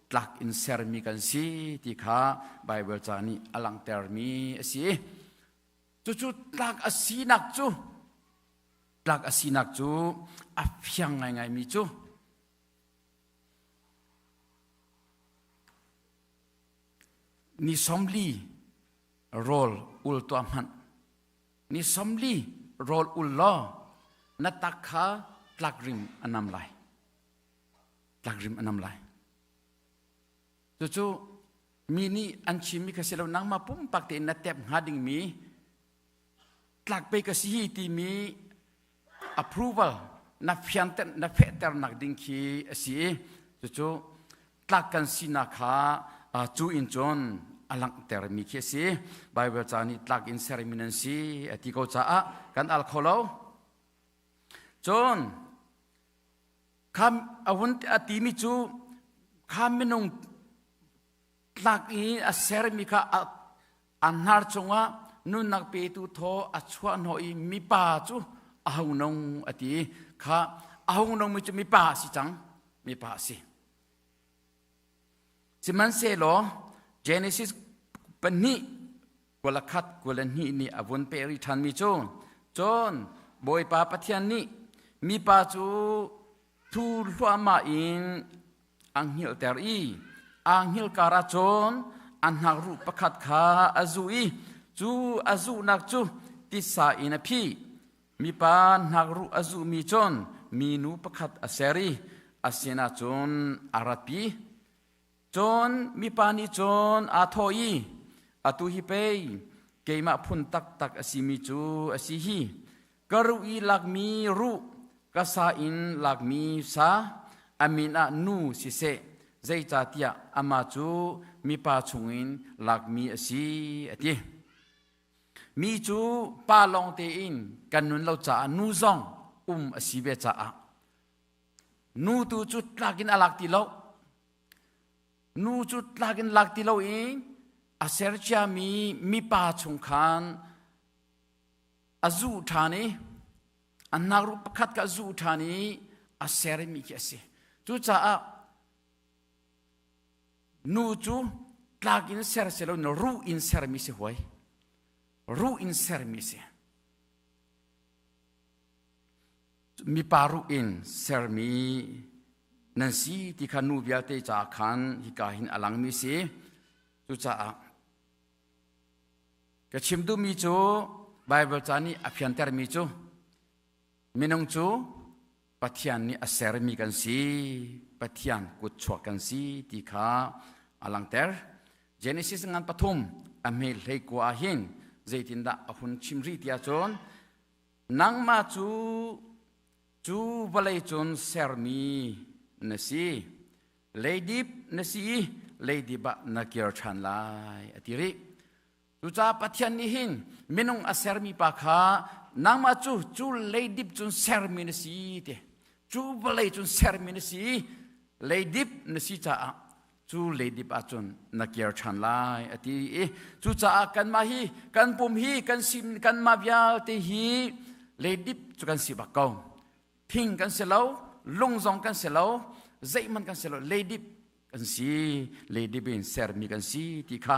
E: tlak in sermi kan si ti kha Baibal ca nih a langhtermi a si. Cucu tlak a sinak cu tlak a sinak cu a fiang ngaingaimi cu Ni 40 rawl ul tuah hmanh. Ni 40 rawl ul law na tak kha tlakrim a nam lai. Tlakrim a nam lai. Cucu mi nih an chimmi kha si lo nangmah pumpak tein na tep hnga dingmi tlak pe ka si hi timi approval na fianter na fehternak ding khi a si i cucu tlak kan sinak kha cu in cun a langhtermi khi a si Bible ca nih tlak in sermi nan si a ti ko caah kan al kho lo cun kha a hun a timi cu kha minung tlak i a sermi kha a hnar cungah nunnak petu thaw a chuah hnawh i mipa cu a hung nung a ti kha a hung nungmi cu mipa a si cang mipa a si sihmanhsehlaw Genesis pahnih 21 22 nih a vun peh rih ṭhanmi cu cun Bawipa Pathian nih mipa cu thu hluahmah in a hngilhter i. Aa hngilh kar ah cun a hnakruh pakhat kha a zuh i cu a zuhnak cu titsa in a phih. Mipa hnakruh a zuhmi cun minu pakhat a ser i a sinah cun a ratpi. Cun mipa nih cun aa thawh i, Atu hi pei keimah phun taktak a simi cu a si hi. Ka ruh i lakmi ruh, ka sa in lakmi sa, a min ah nu siseh, zeicahtiah amah cu mipa chungin lakmi a si, a ti. Mi cu pa lawng tein kan nun lo caah nu zong um a si ve caah nu tu cu tlak in a lak ti lo. Nu cu tlak in lak ti lo i a ser ciami mipa chung khan a zuh ṭhan i a hnakruh pakhat kha a zuh ṭhan i a sermi khi a si. Cucaah nu cu tlak in ser si loin ruh in sermi si huai. Ruh in sermi si. Mipa ruh in sermi nan si ti kha nu vialte caah khan hika hin a langmi si. Cucaah Ka chim duhmi cu Baibal ca nih a fiantermi cu minung cu Pathian nih a sermi kan si, Pathian kutchuak kan si ti kha a langhter. Genesis ngan pathum a hme hlei kua ah hin zeitindah a hun chim rih ti ahcun nangmah cu cu vawlei cun sermi na si. Leidip na si i leidip ah na kir ṭhan lai a ti rih. Cucaah Pathian nih hin minung a sermi pa kha nangmah cu cu leidip cun sermi na si ti cu vawlei cun sermi na si leidip na si caah cu leidip ahcun na kir ṭhan lai a ti i cucaah kanmah hi kan pum hi kan si kanmah vialte hi leidip cu kan si bak ko thing kan si lo lung zong kan si lo zeihmanh kan si lo leidip kan si leidip in sermi kan si ti kha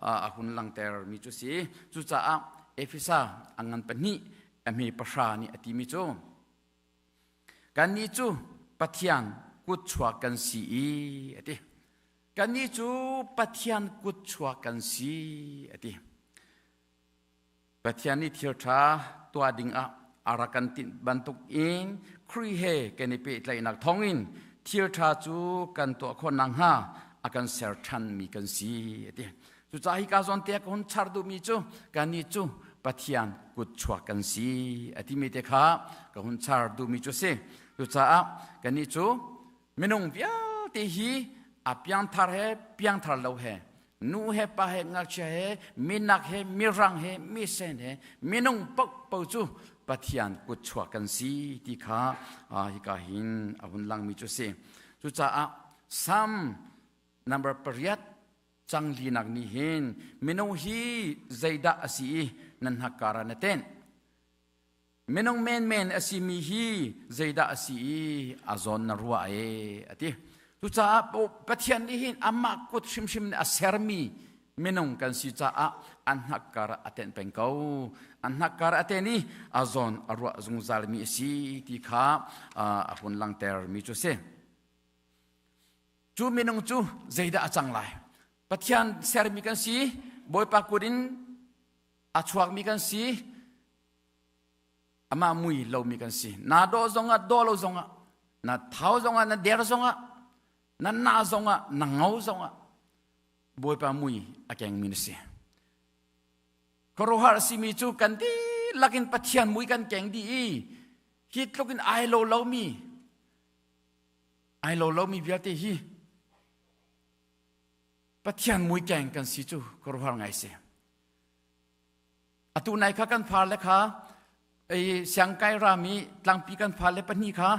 E: a hun langter mi cu si cucaah Efesa a ngan pahnih a hme pahra nih a timi cu kannih cu Pathian kutchuak kan si i a ti kannih cu Pathian kutchuak kan si a ti Pathian nih thil ṭha tuah dingah a rak kan tinh bantuk in Khrih he kan i pehtlaihnak thawngin thil ṭha cu kan tuah khawh nakhnga a kan ser ṭhanmi kan si a ti. Cucaah hika zawn te ka hun char duhmi cu kannih cu Pathian kutchuak kan si a timi te kha ka hun char duhmi cu a si. Cucaah kannih cu minung vialte hi a piangthar he piangthar lo he nu he pa he ngakchia he minak he mirang he misen he minung paohpaoh cu Pathian kutchuak kan si ti kha hika hin a hun langmi cu a si. Cucaah Psalm number pariat cang linak nih hin minung hi zeidah a si i nan hnakkar ah na tenh Minung menmen a simi hi zeidah a si i a zawn na ruah e a ti. Cucaah Pathian nih hin amah kut hrimhrim nih a sermi minung kan si caah an hnakkar ah a tenh peng ko. An hnakkar a ten i a zawn a ruah zungzalmi a si ti kha a hun langtermi cu a si. Cu minung cu zeidah a cang lai? Pathian sermi kan si, Bawipa kut in a chuakmi kan si, amah mui lomi kan si na dawh zongah dawh lo zongah na thau zongah na der zongah na na zongah na ngau zongah bawipa mui a kengmi na si khuaruahhar simi cu kan dihlak in pathian mui kan keng dih i hi tluk in ai lo lomi ai lo lomi vialte hi pathian mui keng kan si cu khuaruahhar ngai si Atu nai kha kan far le kha ei siangkai rami tlangpi kan far le pahnih kha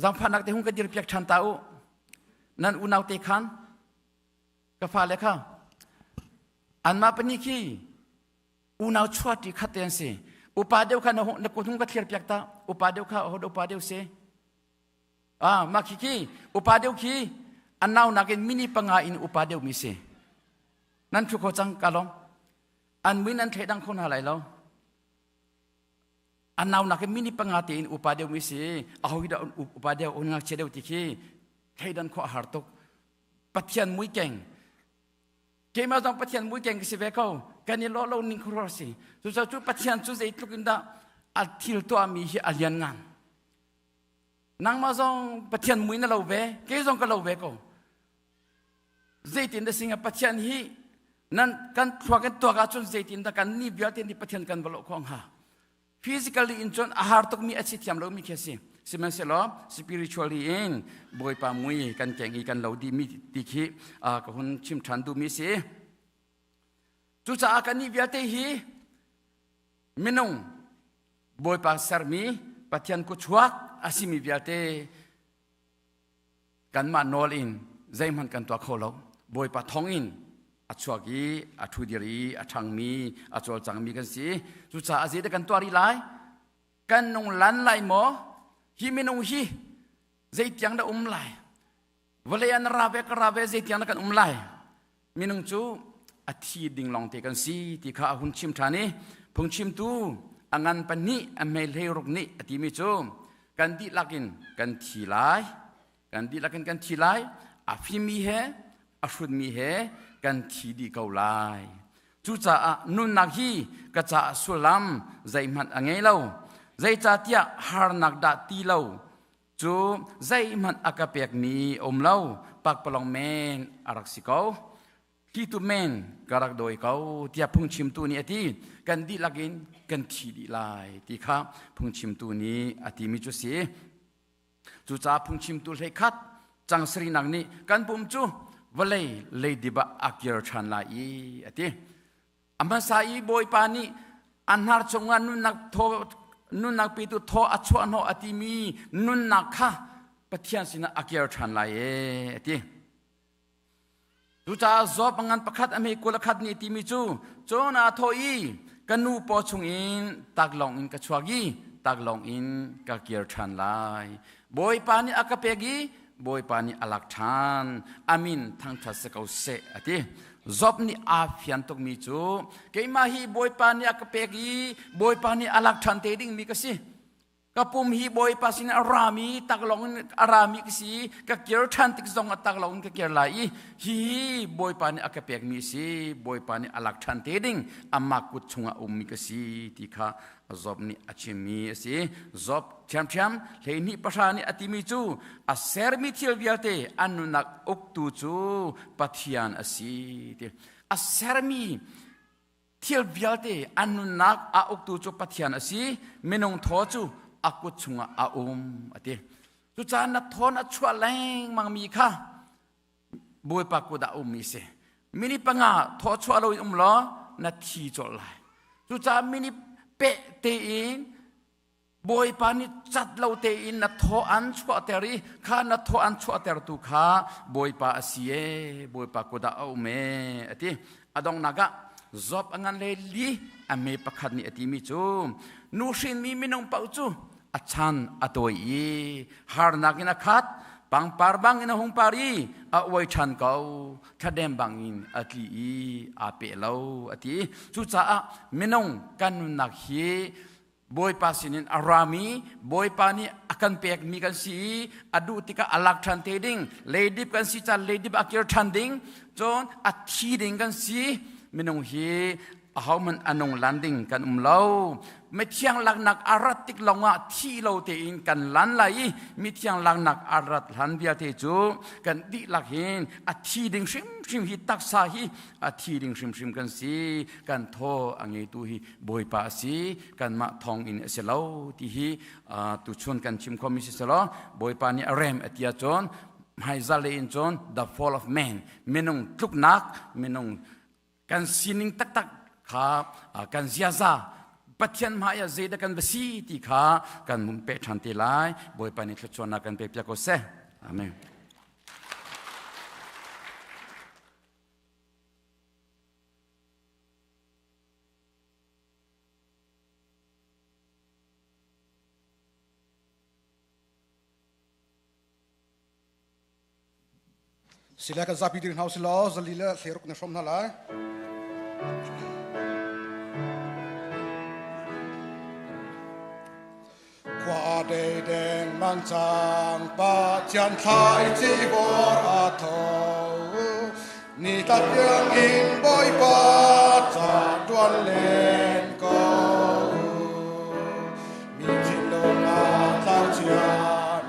E: zangfahnak te hung ka dir piak ṭhan ta u. Nan unau te khan ka fa le kha anmah pahnih khi unau chuahṭi khat te an si. Upa deuh kha na na kut hung ka thlir piak ta. Upa deuh kha ho upa deuh si. Ah mah khi khi upa deuh khi an nau nakin mini panga in upa deuh mi si. Nan thu kho cang ka lawm. An min an thleidang kho hna lai lo. An nau nakin mini panga tein upa deuh mi si. Aho hi dah upa deuh, ngakchia deuh ti khi thleidan khawh a har tuk. Pathian mui keng. Keimah zong Pathian mui keng ka si ve ko. Kan i lawh lo ning khuaruah si. Cucaah cu Pathian cu zeitluk in dah a thil tuahmi hi a lian ngan. Nangmah zong Pathian mui na lo ve, kei zong ka lo ve ko. Zeitin dah singa Pathian hi nan kan thluak kan tuak ahcun zeitin dah kan ni vialte nih Pathian kan va lawh khawh hnga? Physically in cun a har tukmi a si thiam lomi khi a si. Sihmanhsehlaw spiritually in Bawipa mui kan keng i kan lo dihmi ti khi ka hun chim ṭhan duhmi si. Cucaah kan nih vialte hi minung Bawipa sermi Pathian kutchuak a simi vialte kanmah nawl in zeihmanh kan tuah kho lo. Bawipa thawng in a chuak i a ṭhudir i a ṭhangmi a cawlcangmi kan si. Cucaah zeidah kan tuah rih lai? Kan nung lan lai maw? Hi minung hi zeitiang dah um lai? Vawlei ah na ra ve ka ra ve zeitiang dah kan um lai? Minung cu a thi ding lawngte kan si ti kha a hun chim ṭhan i phungchimtu a ngan pahnih a hmei hleiruk nih a timi cu kan dihlak in kan thi lai kan dihlak in kan thi lai a fimmi he a hrutmi he kan thi dih ko lai cucaah nunnak hi ka caah sullam zeihmanh a ngei lo zeicahtiah harnak dah ti lo cu zeihmanh a ka pekmi um lo pakpalawng men a rak si ko Hi tu men ka rak dawi ko tiah phungchimtu nih a ti. Kan dihlak in kan thi dih lai ti kha phungchimtu nih a timi cu si. Cucaah phungchimtu hleikhat cang sarinak nih kan pum cu vawlei leidip ah a kir ṭhan lai i a ti. A hmasa i Bawipa nih a hnar chungah nunnak thaw nunnak petu thaw a chuahhnawh a timi nunnak kha Pathian sinah a kir ṭhan lai e a ti. Cucaah Job a ngan pakhat a hme 21 nih timi cu cun aa thawh i ka nu paw chungin taklawng in ka chuak i taklawng in ka kir ṭhan lai. Bawipa nih a ka pek i Bawipa nih a lak ṭhan. Amin thangṭhat si ko seh a ti. Job nih aa fian tukmi cu keimah hi Bawipa nih a ka pek i Bawipa nih a lak ṭhan te dingmi ka si. Ka pum hi Bawipa sin a rami taklawng in a rami ka si ka kir ṭhan tik zong a taklawng in ka kir lai i hihi Bawipa nih a ka pekmi si Bawipa nih a lak ṭhan te ding amah kut chungah ummi ka si ti kha Job nih a chimmi a si. Job ṭhiamṭhiam 12:10 nih a timi cu a sermi thil vialte an nunnak uktu cu Pathian a si ti. A sermi Thil vialte an nunnak a uktu cu Pathian a si, minung thaw cu a kut chungah a um a ti. Cucaah na thawn a chuah lengmangmi kha Bawipa kut ah a ummi si. Minute panga thaw chuah loin um law na thi colh lai. Cucaah minute peh tein Bawipa nih cat lo tein na thaw an chuahter i kha na thaw an chuahtertu kha Bawipa a si e, Bawipa kut ah a um e, a ti. A donghnak ah Job a ngan le li a me pakhat nih a timi cu nu hrinmi minung paoh cu a chan a tawi i harnak in a khat pangpar bang in a hung par i a uai ṭhan ko thladem bang in a tli i aa peh lo a ti. Cucaah minung kan nunnak hi Bawipa sinin a rami Bawipa nih a kan pekmi kan si i a duh tikah a lak ṭhan te ding leidip kan si caan leidip a kir ṭhan ding cun a thi ding kan si minung hi ahohmanh a nung lan ding kan um lo mithiang laknak a rat tik lawngah thi lo tein kan lan lai i mithiang laknak a rat hlan vialte cu kan dihlak hin a thi ding hrimhrim hi taksa hi a thi ding hrimhrim kan si kan thaw a ngeitu hi Bawipa a si kanmah thawng in a si lo ti hi tuchun kan chim khomi si selaw Bawipa nih a rem a ti ahcun hmaizal in cun the fall of man minung tluknak minung kan sining taktak kha kan ziaza Pathian hmai ah zeidah kan va si ti kha kan mun pe ṭhan te lai Bawipa nih thluachuahnak kan pek piak ko seh amen
H: Sile kan zapi dir hna usilaw zali le hleiruk na hrawm hna lai. Khua a dei deng mang cang Pathian thlaici vor a tho ni tlat tiang in Bawipa ca tuan len ko mi thinlung a tlau cia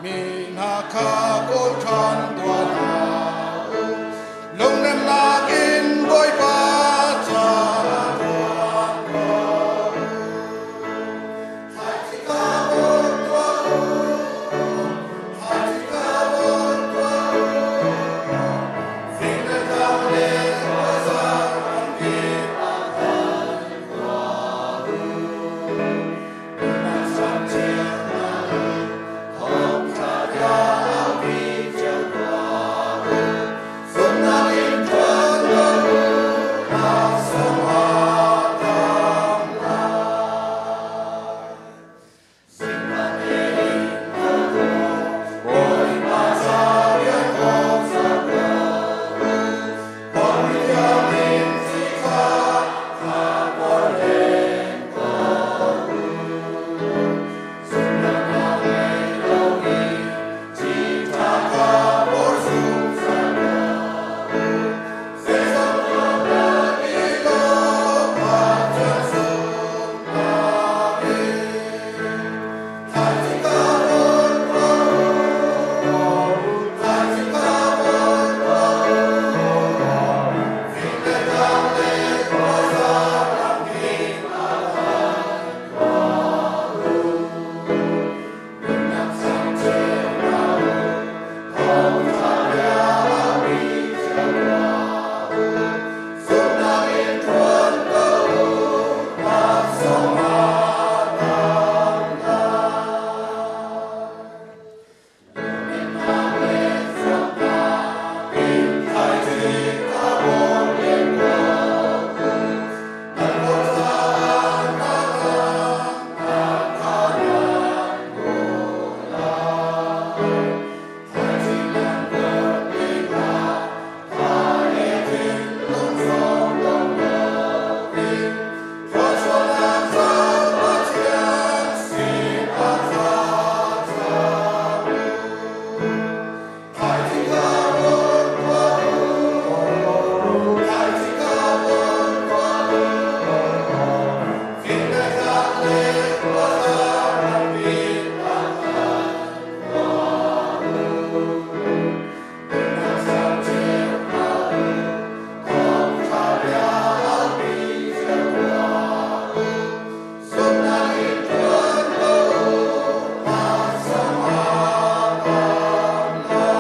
H: mi hna kha kawl ṭhan tuah hna u lungnemnak in Bawipa ca tuan ko thlaici ka bawm tuah u thlaici ka bawm tuah u fing le tlang le khuaza ramkip ah khan tuah u nunnak samcir hna u thawngṭha bia aupi cio tuah u zumhnak in ṭuan tuah u laksawng a tam lai Zingka tein tho Bawipa ca rian awk zau ko u. Khuami tiangin ci kha kha por len ko u. Zumhnak ngei lo in ci ṭha kha por zungzal ko u. Zeizong tuah i law Pathian zumhnak in. Thlaici ka rawn tuah u, thlaici ka rawn tuah u. Fing le tlang le khuaza ramkip ah khan tuah u. Nunnak sang cio hna u, thawngṭha bia aupi cio tuah u. Zumhnak in ṭuan ko u, laksawng a tam lai. Lungnemnak le zuamnak in thlaici ka bawm len ko u. Nan bawm caah hna kha nan hmuh lai. Thlaici nan bawm tikah tha le thinlung zong dong loin thluachuahnak ca Pathian sinah thla cam u. Thlaici ka rawn tuah u, thlaici ka rawn tuah u. Fing le tlang le khuaza ramkip ah khan tuah u. Nunnak samcir hna u, thawngṭha bia aupi cio tuah u. Zumhnak in ṭuan ko u, laksawng a tam lai.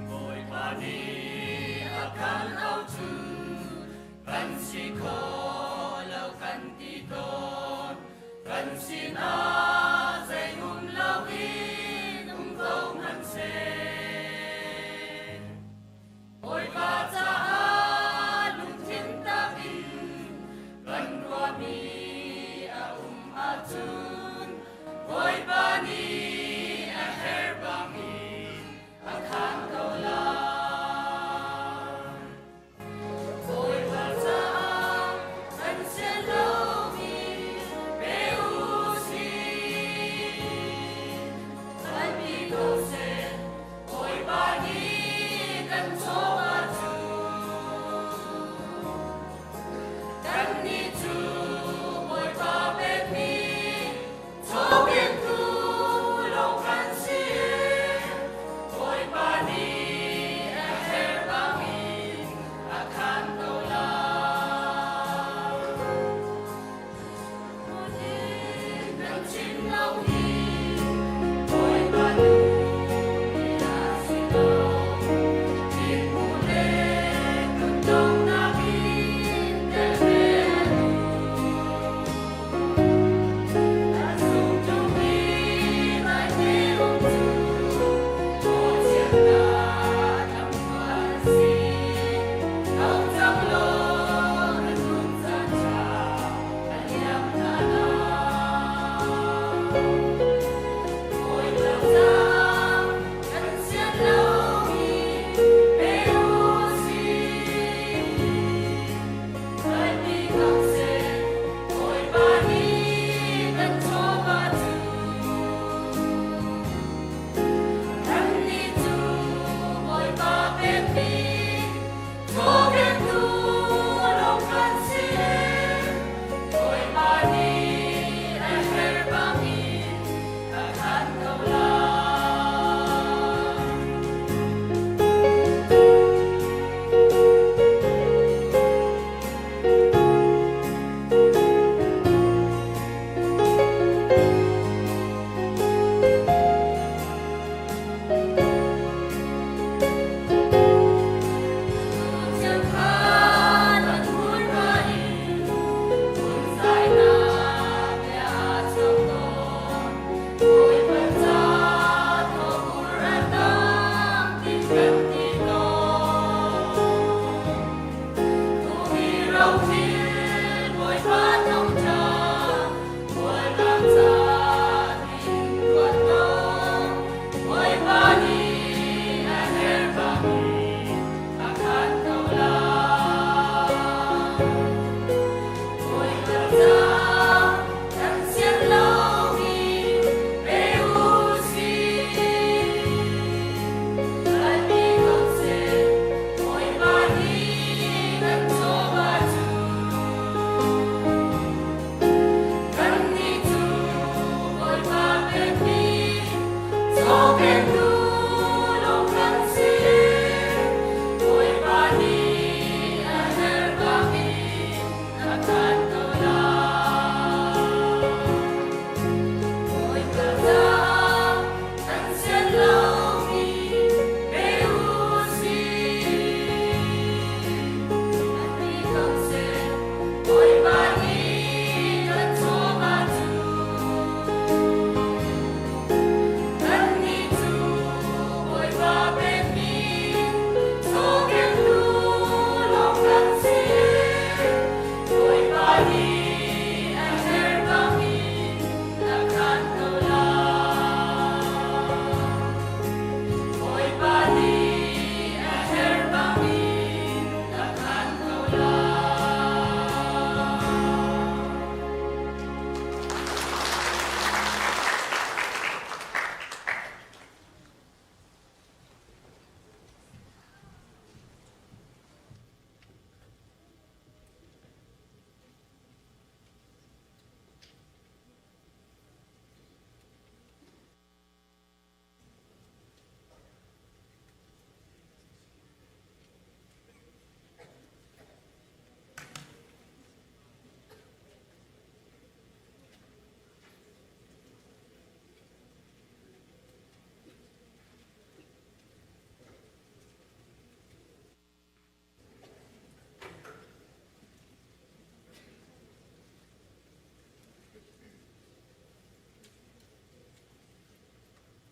D: Bawipa nih a kan auh cu kan si kho lo kan ti tawn. Kan sinah zei um loin um ko hmanhseh. Bawipa caah lungthin tak in kan ruahmi a um ahcun Bawipa nih a herh bangin a khaan ko lai. Bawipa caah kan sian lomi pe u sih.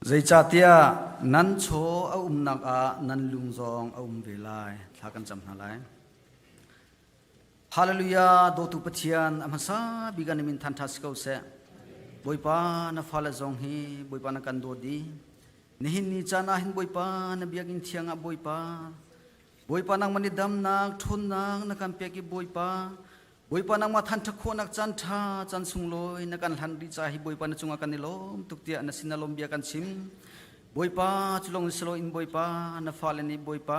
E: Zeicahtiah nan chaw a umnak ah nan lung zong a um ve lai. Thla kan cam hna lai. Hallelujah, dawtu Pathian, a hmasa bik an min than tha si ko seh. Bawipa na fale zong hi Bawipa na kan dawt di. Nihin ni caan ah hin Bawipa na biakinn thiang ah Bawipa Bawipa nangmah nih damnak, ṭhawnnak na kan pek i Bawipa Bawipa nangmah than khawhnak caan ṭha caan sunglawi na kan hlan rih ca hi Bawipa na cungah kan i lawm tuk tiah na sin na lawm bia kan chim. Bawipa cu lawng si loin Bawipa na fale nih Bawipa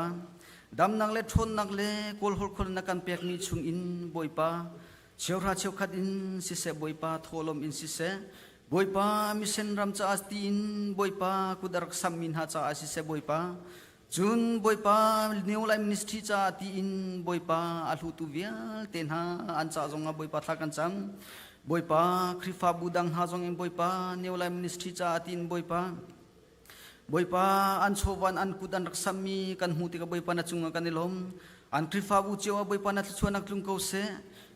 E: damnak le ṭhawnnak le kawlhawl khol na kan pekmi chungin Bawipa cheuhra cheukhat in siseh Bawipa thawhlawm in siseh Bawipa misen ram caah tiin Bawipa kut a rak sammi hna caah siseh Bawipa Cun Bawipa New Life Ministry caah tiin Bawipa a hlutu vialte hna an ca zongah Bawipa thla kan cam. Bawipa Khrihfabu dang hna zong in Bawipa New Life Ministry caah tiin Bawipa Bawipa an chawvan an kut an rak sammi kan hmuh tikah Bawipa na cungah kan i lawm. An Khrihfabu cio ah Bawipa na thluachuahnak tlung ko seh.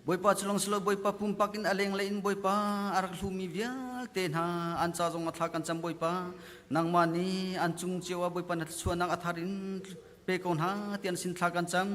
E: Bawipa cu lawng si lo Bawipa pumpak in a lenglei in Bawipa a rak hlumi vialte hna an ca zong a thla kan cam Bawipa nangmah nih an cung cio ah Bawipa na thluachuahnak a thar in pe ko hna ti an sin thla kan cam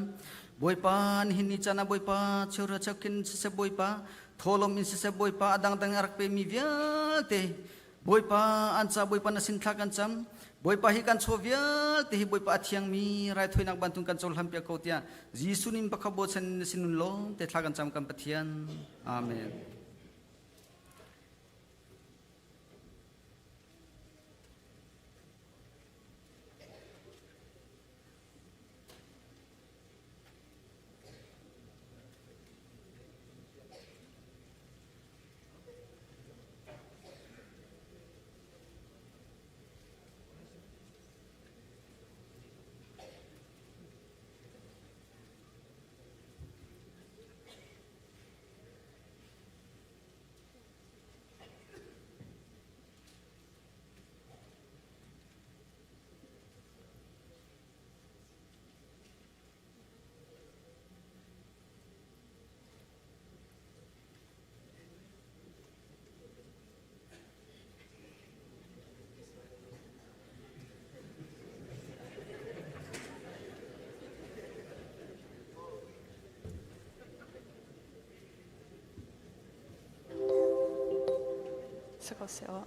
E: Bawipa nihin ni caan ah Bawipa cheuhra cheukhin siseh Bawipa thawlawm in siseh Bawipa a dangdang a rak pemi vialte Bawipa an ca Bawipa na sin thla kan cam Bawipa hi kan chaw vialte hi Bawipa a thiangmi raithawinak bantuk kan cohlan piak ko tiah Jesuh nin pakhat bochan na sin nun lawng te thla kan cam kan Pathian. Amen.
I: Si ko seh aw.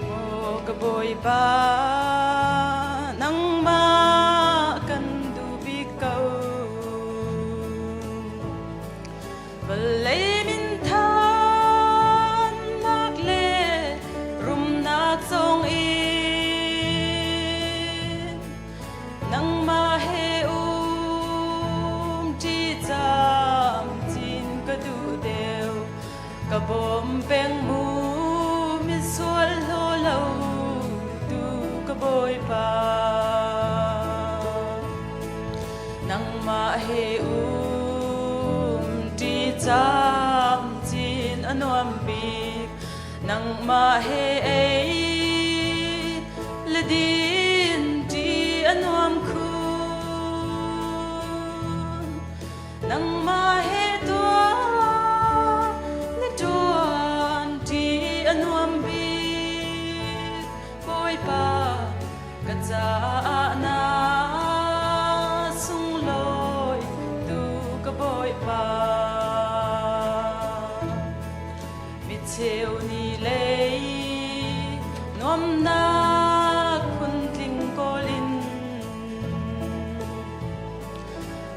I: Maw ka Bawipa, nangmah kan duh bik ko. Vawlei minthannak le rumnak zong in nangmah he um ṭi camcin ka duh deuh. Ka bawm peng mu misual hlaw lo tu ka Bawipa. Nangmah he um ṭi camcin a nuam bik. Nangmah he ei le din ṭi a nuam khun. Nangmah he tuah na ṭuan ṭi a nuam bik Bawipa ka caah na sunglawi tu ka Bawipa. Micheu ni lei nuamnak phuntling kawl in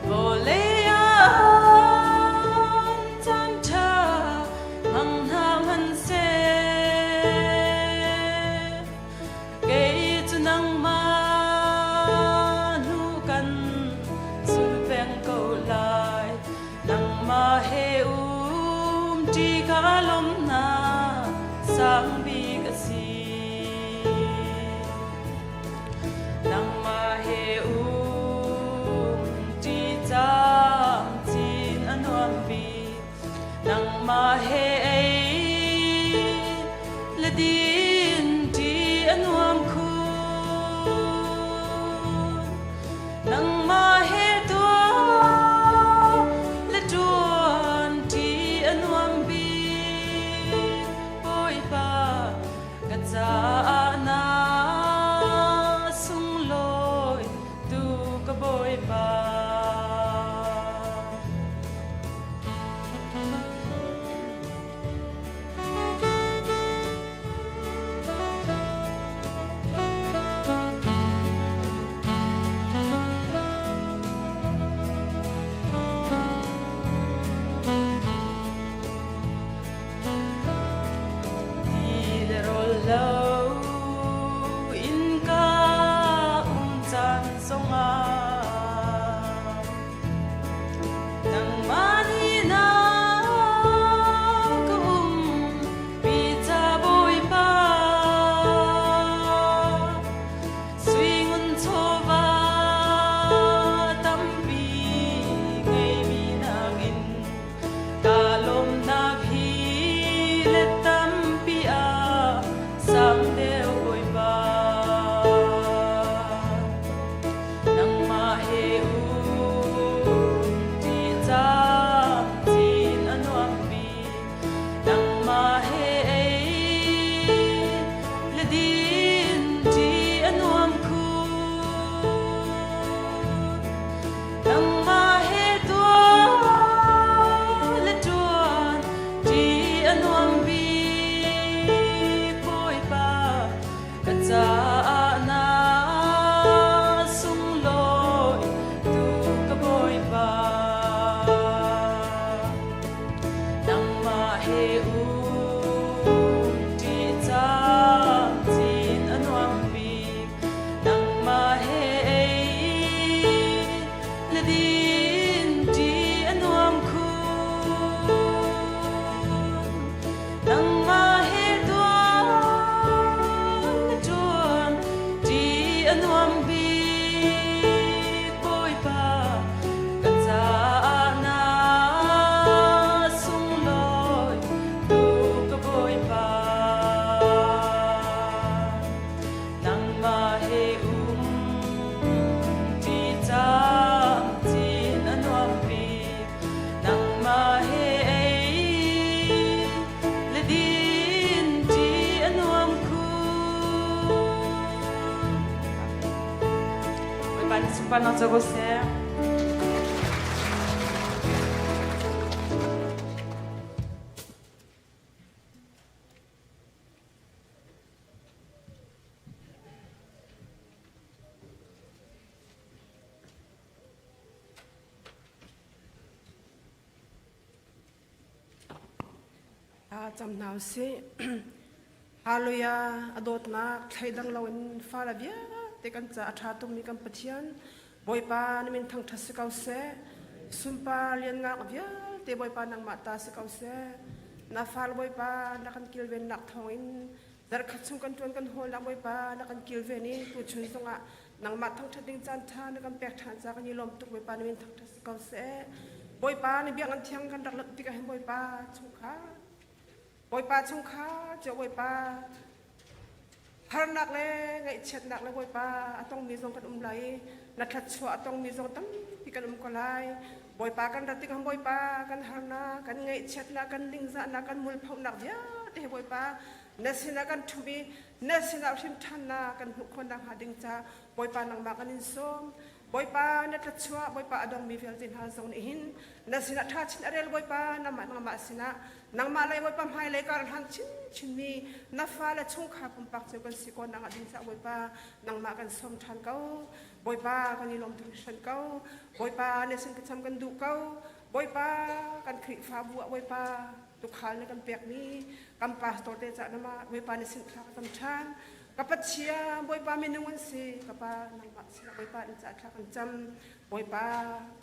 I: Vawlei ah caan ṭha hmang hna hmanhseh, kei cu nangmah hnu kan zul peng ko lai. Pathian sunparnak co ko seh.
J: Cam hna usih. Hallelujah! A dawtnak thleidang loin fale vialte kan ca a ṭha tukmi kan Pathian Bawipa na min thangṭhat si ko seh. Sunpar lianngak vialte Bawipa nangmah ta si ko seh. Na fale Bawipa na kan kilvennak thawngin zarhkhat chung kan ṭuan kan hawlnak Bawipa na kan kilven i tuchun zongah nangmah thangṭhat ding caan ṭha na kan pek ṭhan ca kan i lawm tuk Bawipa na min thangṭhat si ko seh. Bawipa na biakinn thiang kan rak lawmh tikah hin Bawipa chungkhar Bawipa chungkhar cio Bawipa harnak le ngaihchiatnak le Bawipa a tongmi zong kan um lai i na thluachuah a tongmi zong tampi kan um ko lai. Bawipa kan rat tikah Bawipa kan harnak, kan ngaihchiatnak, kan ningzahnak, kan mulphonak vialte hi Bawipa na sinah kan ṭhumh i na sinah hrimṭhannak kan hmuh khawh nakhnga ding ca Bawipa nangmah kan in sawm. Bawipa na thluachuah Bawipa a dongmi vialte hna zong nih hin na sinah ṭha chin a rel Bawipa nangmah nangmah sinah nangmah lei Bawipa hmailei kar hlang chinchinmi na fale chungkhar pumpak cio kan si ko nangah ding cah Bawipa nangmah kan sawm ṭhan ko Bawipa kan i lawm hringhran ko Bawipa na sin ka cham kan duh ko Bawipa kan Khrihfabu ah Bawipa tukhal na kan pekmi kan pastor te cah nama Bawipa na sin thla ka cam ṭhan ka Pathian Bawipa minung an si ka pa nangmah sinah Bawipa in cah thla kan cam Bawipa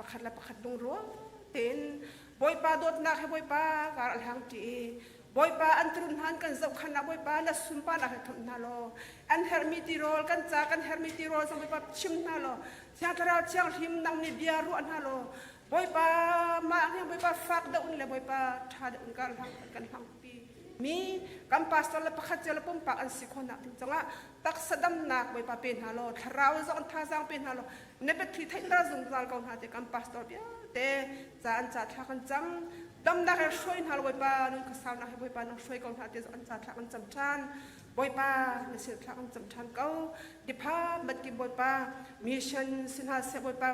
J: pakhat le pakhat lungrual tein Bawipa dawtnak he Bawipa kar a hlang ṭi i Bawipa an turun hna an kan zohkhan ah Bawipa na sunparnak he thomh hna law an herhmi tirawl kan ca kan herhmi tirawl zong Bawipa chim hna law Thiang Thlarau Thianghlim nang nih bia ruah hna law Bawipa mah hi Bawipa fak deuh in le Bawipa ṭha deuh in kar hlang kan hlang pi mi kan pastor le pakhat cio le pumpak an si khawhnak ding cungah taksa damnak Bawipa pe hna law thlarau zong thazaang pe hna law na biathli theihter zungzal ko hna te kan pastor vialte ca an ca thla kan cam damnak he hruai hna Bawipa nun khuasaunak he Bawipa nang hruai ko hna te an ca thla kan cam ṭhan Bawipa na sin thla kan cam ṭhan ko department ki Bawipa mission si hna seh Bawipa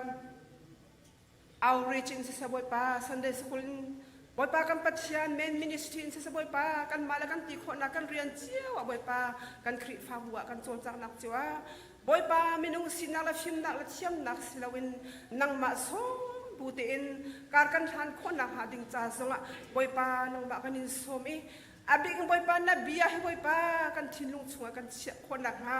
J: outreach in siseh Bawipa Sunday school in Bawipa kan Pathian main ministry in siseh Bawipa kan mah le kan ti khawhnak kan rian cio ah Bawipa kan Khrihfabu ah kan cawlcanghnak cio ah Bawipa minung sinak le fimnak le thiamnak si loin nangmah sawm bu tein kar kan hlan khawhnak hnga ding ca zongah Bawipa nangmah kan in sawm i a bik in Bawipa na bia hi Bawipa kan thinlung chungah kan chiah khawhnak hnga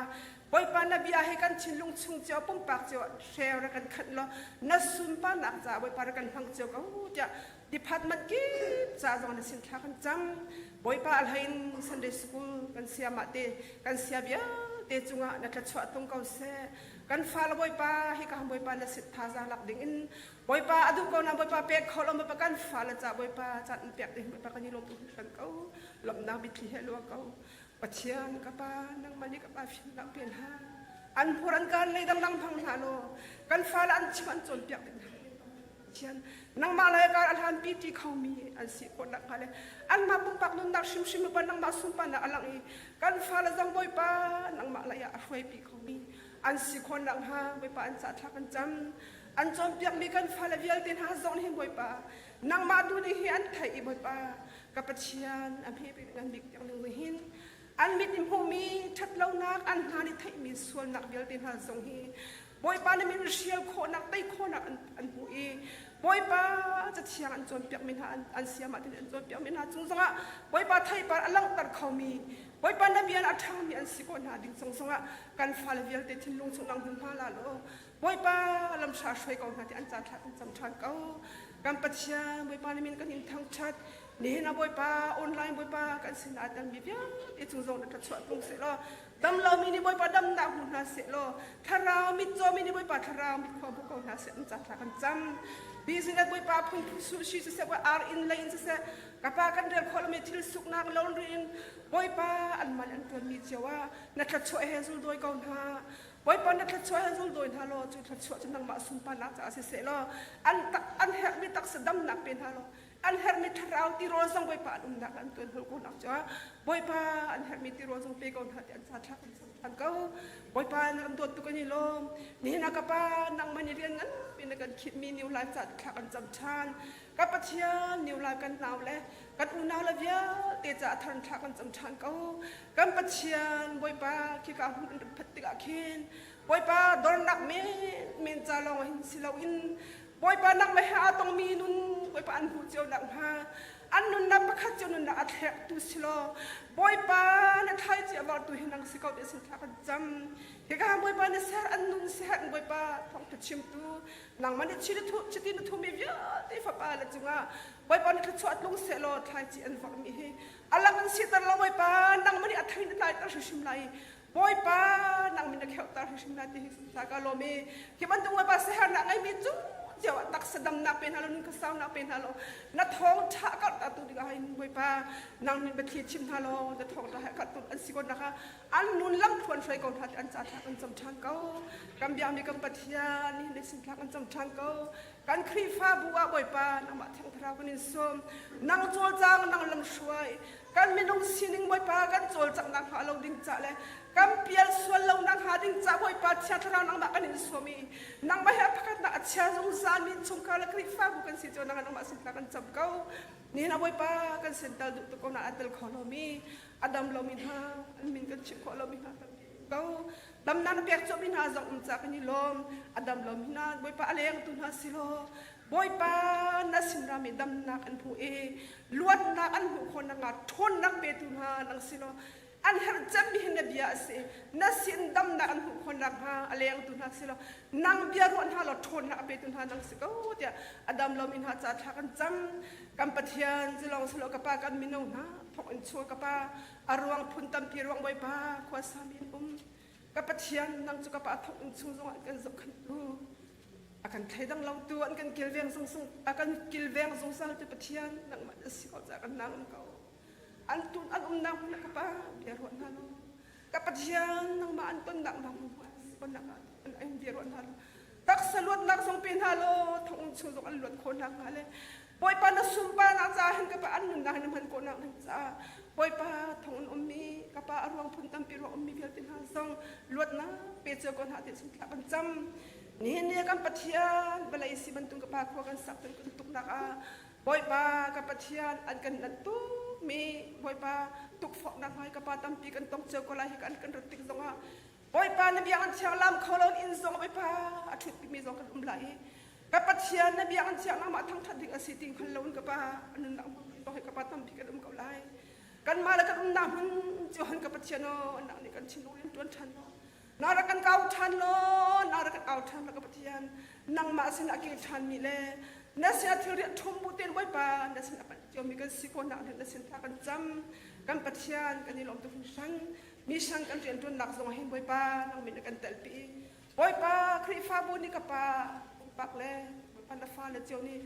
J: Bawipa na bia hi kan thinlung chung cio pumpak cio hreu ra kan khanh law na sunparnak caah Bawipa ra kan hmang cio ko tiah department kip ca zong na sin thla kan cam Bawipa a hlei in Sunday school kan siamah te kan sia vialte cungah na thluachuah tung ko seh kan fale Bawipa hi ka Bawipa na sit thazaang lak ding in Bawipa a duh ko na Bawipa pek kho lo Bawipa kan fale ca Bawipa caan in pek ding Bawipa kan i lawm hran ko lawmhnak mitthli he luang ko Pathian ka pa nangmah nih ka pa fimnak pe hna an hmur an kaan lei dangdang hmang hna law kan fale an chim an cawnpiak ding hna Pathian nangmah lai kar a hlan pi ti khomi an si khawh nak hnga le anmah pumpak nunnak hrimhrim pa nangmah sunparnak a lang i kan fale zong Bawipa nangmah lei ah a hruaipi khomi an si khawh nak hnga Bawipa an ca thla kan cam an cawnpiakmi kan fale vialte hna zong hin Bawipa nangmah tu nih hi an theih i Bawipa ka Pathian a hme bik ngan bik tiang ning hin an mit in hmuhmi ṭhatlonak an hna nih theihmi sualnak vialte hna zong hi Bawipa na min hrial khawhnak tei khawhnak an hmuh i Bawipa cathiang an cawnpiakmi hna an siamah tin an cawnpiakmi hna cung zongah Bawipa theipar a langhter khomi Bawipa na bia a ṭhangmi an si khawh hna ding cung zongah kan fale vialte thinlung chung nang hmun hna la law Bawipa lamhra hruai ko hna ti an ca thla kan cam ṭhan ko kan Pathian Bawipa na min kan in thangṭhat nihin ah Bawipa online Bawipa kan sinah telmi vialte cung zong na thluachuah tlung seh law dam lomi nih Bawipa damnak hmu hna seh law thlarau mitcaw mi nih Bawipa thlarau mit khua hmu ko hna seh an ca thla kan cam business Bawipa phungphu sushi siseh ar in lei in siseh ka pa kan rel khawh lomi thil suknak laundry in Bawipa an man an tuanmi cio ah na thluachuah he zul dawi ko hna Bawipa na thluachuah he zul dawi hna law cu thluachuah cu nangmah sunparnak caah siseh law an tak an herhmi taksa damnak pe hna law. An herhmi thlarau tirawl zong Bawipa an umnak an tuan hol ko nak cu Bawipa an herhmi tirawl zong pe ko hna ti an ca thla kan sam than ko. Bawipa na kan dawt tuk an i lawm. Nihin ah ka pa nangmah nih rian ngan pi na kan khitmi New Life ca thla kan cam than. Ka Pathian New Life kan nau le kan unau le vialte ca thar thla kan cam than ko. Kan Pathian Bawipa khika hmun an rat phat tikah khin Bawipa dornak men men ca lawng hin si loin Bawipa nangmah he aa tongmi nun Bawipa an hmuh cio nakhnga an nunnak pakhat cio nunnak a thlektu si law Bawipa na thlaici a vortu hi nang si ko ti sin thla kan cam. Hika Bawipa na ser an nun siherh Bawipa thawngtha chimtu nangmah nih chiti thu chiti na thumi vialte fapa le cungah Bawipa na thluachuah tlung seh law thlaici an vorhmi hi a lang in siter law Bawipa nangmah nih a thei na tlai ter hrimhrim lai. Bawipa nang min na kheuhter hrimhrim lai ti hi ta ka lawm i hi bantuk Bawipa siaherhnak ngeimi cu cio ah taksa damnak pe hna law nun khuasaunak pe hna law na thawng ṭha karhter tu dingah hin Bawipa nang nih biathli chim hna law na thawng ṭha he karhtu an si ko nakha an nun lam thluan hruai ko hna ti an ca thla kan cam ṭhan ko. Kan biakmi kan Pathian nihin le sin thla kan cam ṭhan ko. Kan Khrihfabu ah Bawipa nangmah Thiang Thlarau kan in sawm. Nang cawlcang nang lam hruai. Kan minung sining Bawipa kan cawlcanghnak hnga lo ding ca le kan pial sual lo nak hnga ding ca Bawipa Thiang Thlarau nangmah kan in sawm i nangmah he pakhatnak a chia zungzal mi chungkhar le Khrihfabu kan si cu nang nangmah sin kan cam ko. Nihin ah Bawipa kan sin tal duh tuk ko na tel kho lomi a dam lomi hna an min kan chimh khawh lomi hna tampi ko. Damnak na pek cawhmi hna zong um ca kan i lawm. A dam lomi hna Bawipa a lengtu hna si law Bawipa na sin rami damnak an hmu i luatnak an hmuh khawh nakhnga ṭhawnnak petu hna nang si law an herh cemmi hi na bia a si. Na sin damnak an hmuh khawh nakhnga a lengtu hna si law nang bia ruah hna law ṭhawnnak a petu hna nang si ko tiah a dam lomi hna ca thla kan cam. Kan Pathian zilong silo ka pa kan mino hna thawk in chuah ka pa a ruang phun tampi ruang Bawipa khua sami in um. Ka Pathian nang cu ka pa thawk in chung zongah kan zohkhenhtu a kan thleidang lotu an kan kilveng zungzung a kan kilveng zungzal tu Pathian nangmah na si ko ca kan nang um ko. An tun an umnak hmun ka pa bia ruah hna lo. Ka Pathian nangmah an tonnak nak hmun tonnak an an bia ruah hna lo. Taksa luatnak zong pe hna law thong um chung zong an luat khawh hna hnga le Bawipa na sunparnak caah hin ka pa an nunnak hin na hman khawhnak ding caah Bawipa thong in ummi ka pa a ruang phun tampi ruang ummi vialte hna zong luatnak pe cio ko hna ti chung thla kan cam. Nihin ni kan Pathian vawlei si bantuk ka pa khua kan sak kan tuknak ah Bawipa ka Pathian an kan nat tukmi Bawipa tukforhnak hmai ka pa tampi kan tong cio ko lai hi kan kan rat tik zongah Bawipa na biakinn thiang lam kho lo in zong Bawipa a ṭhut mi zong kan um lai i ka Pathian na biakinn thiang nangmah thangṭhat ding a si ti hngal loin ka pa a nunnak hmun hi ka pa tampi kan um ko lai. Kanmah le kan umnak hmun cio han ka Pathian aw nak nih kan thinlung in ṭuan ṭhan law na rak kan kau ṭhan law na rak kan au ṭhan law ka Pathian nangmah sin a kir ṭhanmi le na sin a thilriah ṭhum bu tein Bawipa na sin a panh ciomi kan si khawhnak ding na sin thla kan cam. Kan Pathian kan i lawm tuk hringhran. Mission kan rianṭuannak zong hin Bawipa nang min na kan telpi. Bawipa Khrihfabu nih ka pa pumpak le Bawipa na fale cio nih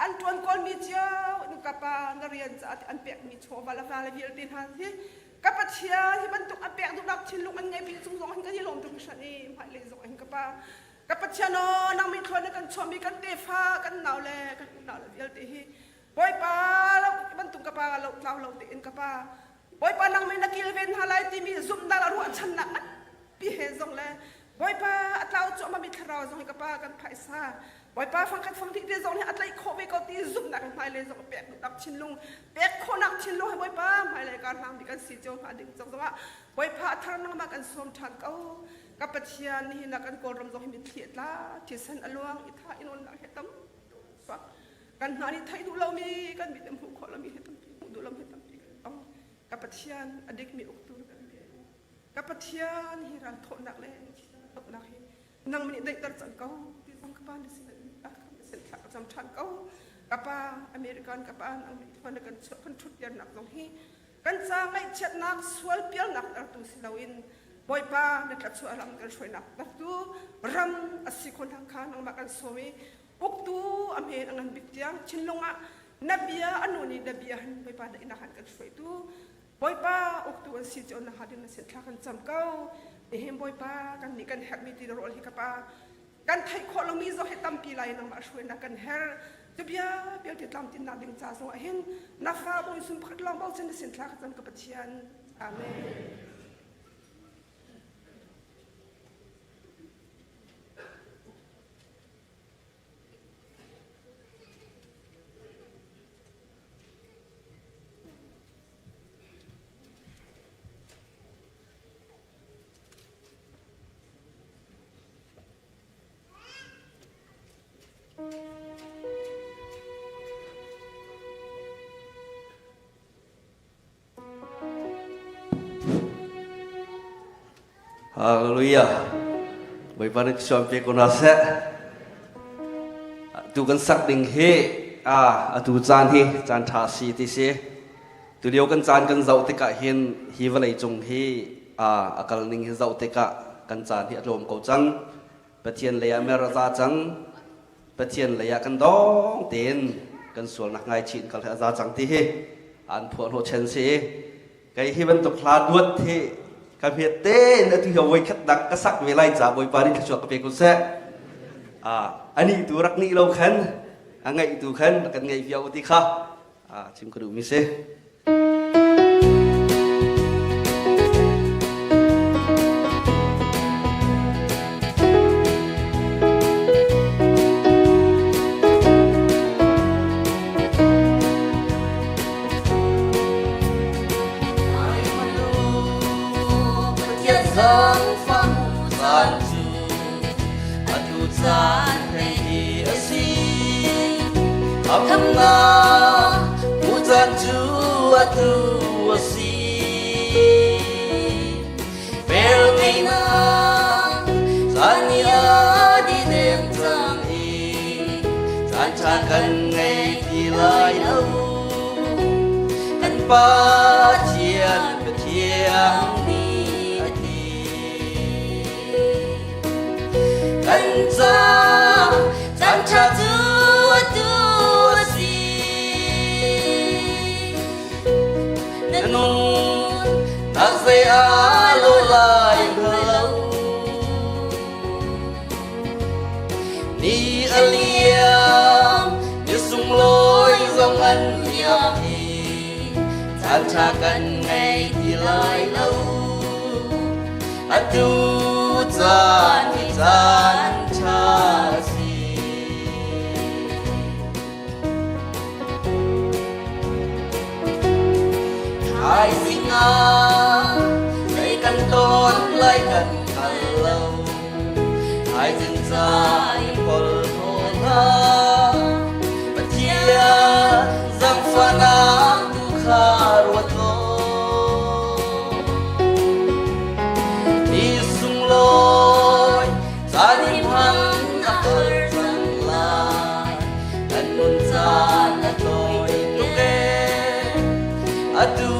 J: an ṭuan kawlmi cio nu ka pa na rian caah an pekmi chawva le va le vialte hna hi ka Pathian hi bantuk an pek duhnak thinlung an ngei pi cung zong hin kan i lawm tuk hringhran i hmailei zong hin ka pa ka Pathian aw nang min thluan na kan chuahmi kan tefa kan nau le kan unau le vialte hi Bawipa lo bantuk ka pa lo tlau lo tein ka pa Bawipa nang mei na kilven hna lai timi zumhnak le ruahchannak nganpi he zong le Bawipa a tlau cuahmahmi thlarau zong hi ka pa kan phaisa Bawipa fangkhat fangthih te zong hi a tlaih khawh ve ko ti zumhnak in hmailei zong pek duhnak thinlung pek khawhnak thinlung he Bawipa hmailei kar hlang bik kan si cio hnga ding cang zongah Bawipa a thar nangmah kan sawm ṭhan ko. Ka Pathian nihin ah kan Kawlram zong hi mitthli a tla thisen a luang i tha in onnak he tam tuk kan hna nih theih duh lomi kan mit in hmuh khawh lomi he tampi hmuh duh lomi he tampi kan tong. Ka Pathian a dikmi uktu kan pe. Ka Pathian hi ral thawhnak le thawhnak hi nang nih daihter cang ko ti zong ka pa na sin na sin thla ka cam ṭhan ko. Ka pa American ka pa nang nih thluan na kan chuah kan ṭhut nak zong hi kan ca ngaihchiatnak sual pialnak tertu si loin Bawipa na tlachuah lam kan hruainak tertu ram a si khawhnak kha nangmah kan sawm i uktu a men a ngan bik tiang thinlung ah na bia a nu nih na bia han Bawipa na inn ah khan kan hruaitu Bawipa uktu an si cio na ha ding na sin thla kan cam ko. Nihin Bawipa kan nih kan herhmi ti rawl hi ka pa kan theih khawh lomi zong hi tampi lai nangmah hruainak kan herh. Cu bia vialte tlamtlinnak ding ca zongah hin na fa bawi sun pakhat lawng bochan na sin thla ka cam ka Pathian. Amen.
K: Hallelujah. Bawipa nih suam pe ko hna seh. Tu kan sak ding hi a atu caan hi caan ṭha si ti si. Tulio kan caan kan zoh tikah hin hi vawlei cung hi a kal ning hi zoh tikah kan caan hi a tlawm ko cang. Pathian lei ah mer a za cang. Pathian lei ah kan dawng tein kan sualnak ngaichih in kal hi a za cang ti hi an phuah hnawh chen si. Kei hi bantuk hla duat hi ka hmet tein atu hi voi khat nak ka sak ve lai ca Bawipa nih thluachuah ka pe ko seh. Ani tu rak nih lo khan a ngaih tu khan kan ngaih viau ti kha chim ka duhmi si.
D: Pathian zangfang caan cu atu caan hei hi a si. Khamnak caan cu atu a si. Velngeihnak caan ni a dih deng cang i caan ṭha kan ngei ti lai lo. Kan Pathian Pathian nih a ti. Kan ca caan ṭha cu atu a si. Na nun nak zei aa lo lai lo. Ni a liam, ni sunglawi zong an liam i caan ṭha kan ngei ti lai lo. Atu caan hi caan ṭha a si. Thaizing ah zei kan ton lai kan hngal lo. Thaizing ca i porhlaw hlah. Pathian zaangfahnak tu kha ruat law. Ni sunglawi caan i hman a har cang lai. Kan nun caan a tawi tuk ee. Atu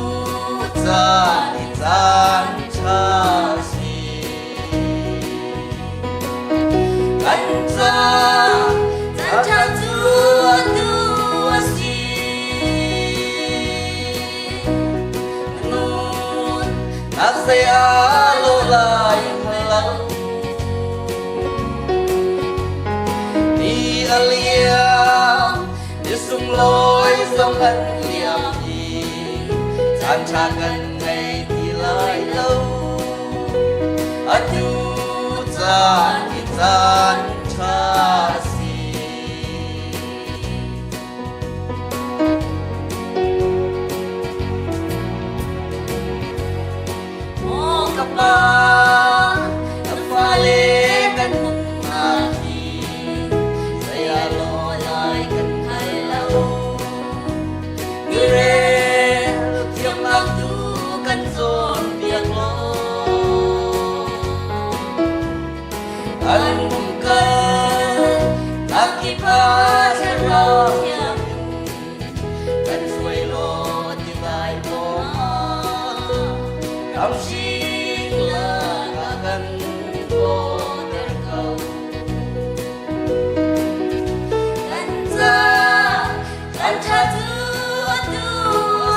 D: caan hi caan ṭha a si. Kan ca caan ṭha cu atu a si. Nun nak zei aa lo lai lo. Ni a liam, ni sunglawi zong an liam i caan ṭha kan ngei ti lai lo. Atu caan hi caan ṭha a si. Maw ka pa, na fale kan nunnak hi zei ah law lai kan hngal lo. Mirel thiamnak tu kan cawnpiak law. Kan umkal nak kip ah thlarau thiang kan hruai law ti lai maw Kamsing lakah kan pawter ko. Kan ca kan ṭha cu atu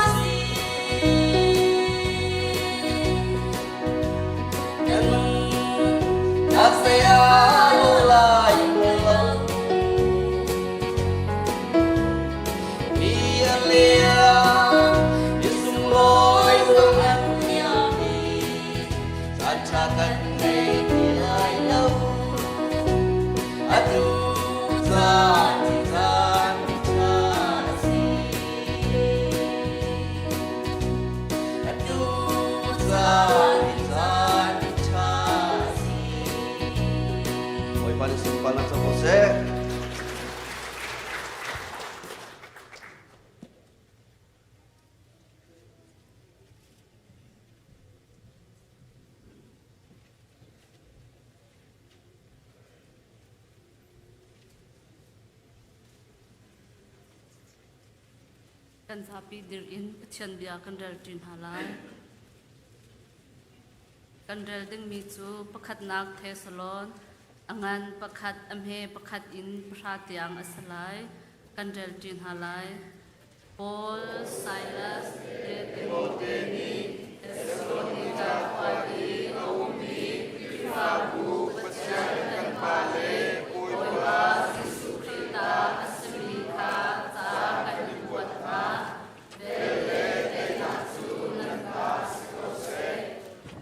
D: a si. Na nunnak zei ah lo lai lo.
K: zungzal hi caan ṭha si. Bawipa nih sunparnak co ko seh.
B: Kan zapi dir in Pathian bia kan rel ṭi hna lai. Kan rel dingmi cu pakhatnak Thesalon a ngan pakhat a hme pakhat in pahra tiang a si lai. Kan rel ṭi hna lai. Paul, Silas le Timote nih Thessalonika khua i a ummi Khrihfabu Pathian kan Pa le Bawipa Jesuh Khrih ta a simi kha ca kan in kuat hna. Vel le daihnak cu nan ta si ko seh.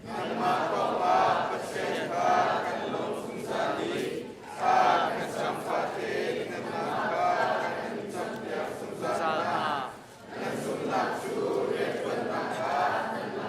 H: Nangmah kongah Pathian kha kan lawm zungzal i thla kan cam fate nanmah kha kan in campiak zungzal hna. Nan zumhnak cu rianṭuannak ah nan langhter.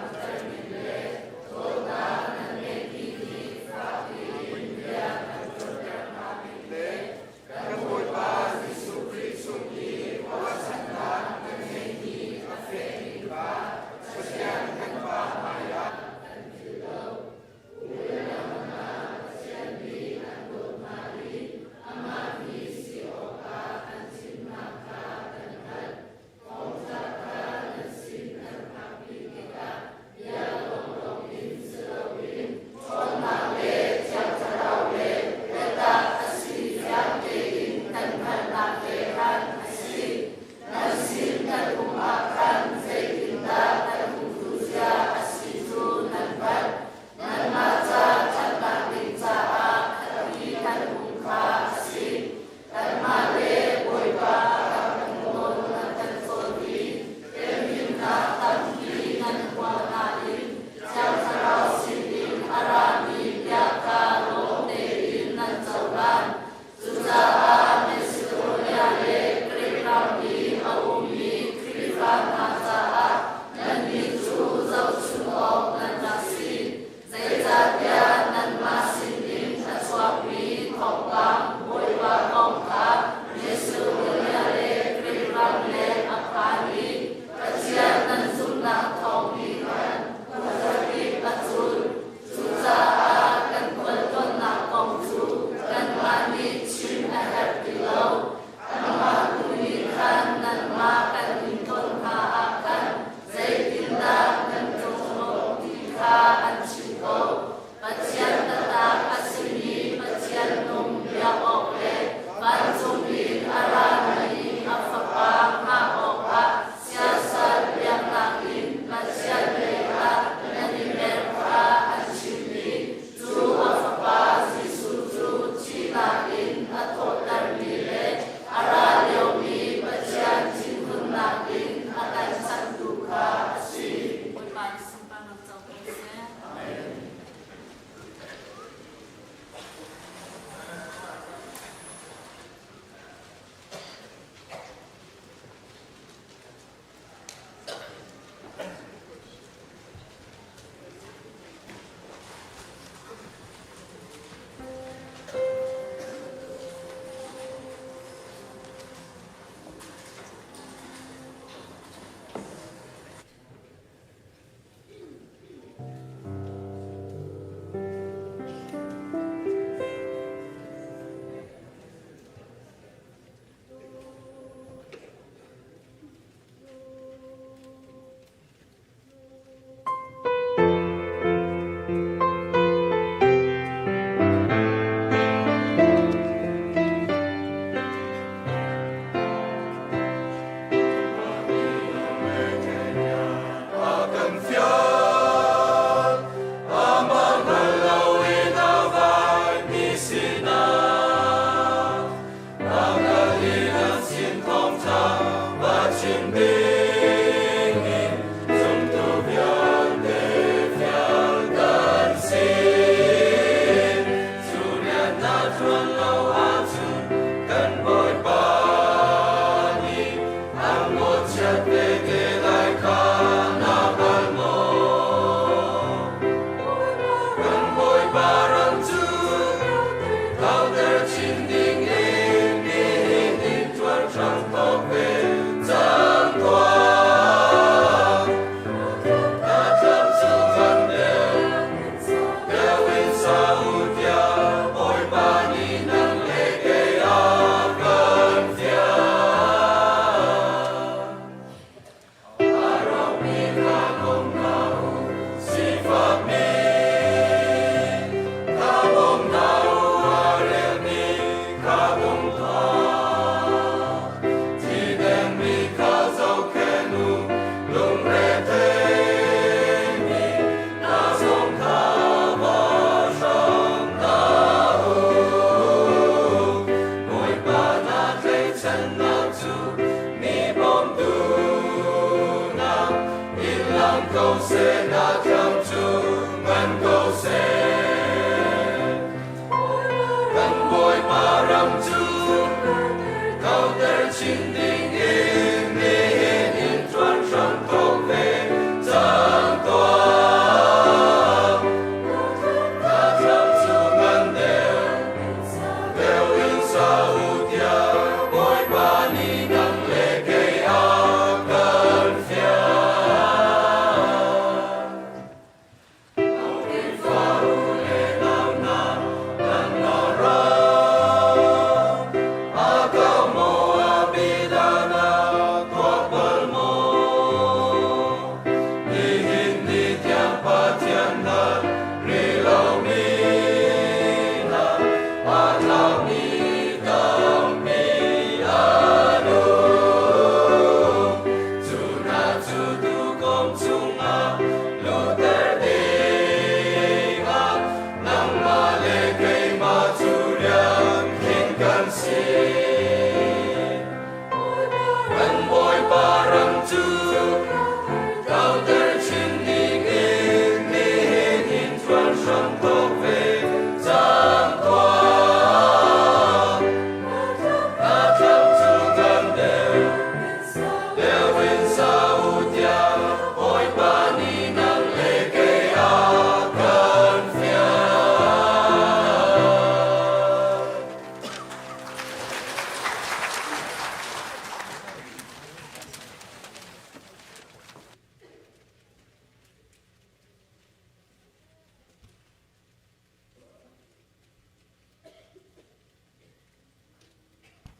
D: seh na thiam cu ngan ko seh. Kan Bawipa ram cu kauter chin ding in nihin in ṭuan hram thawk ve cang tuah. Na thiam cu ngan deuh, deuh in sa u tiah Bawipa nih nang le kei a kan fial. Khrihfabu le nau hna nan nawl ram. A kau maw a bidan a tuak bal maw? Nihin ni tiang Pathian hna ri lomi hna a tlaumi tampi an um. Cu hna cu tuukawm chungah luhter dingah nangmah le keimah cu rian khinh kan si. Kan Bawipa ram cu kauter chin ding in nihin in ṭuan hram thawk ve cang tuah. Na thlam cu kan deu, deu in sa u tiah Bawipa nih nang le kei a kan fial.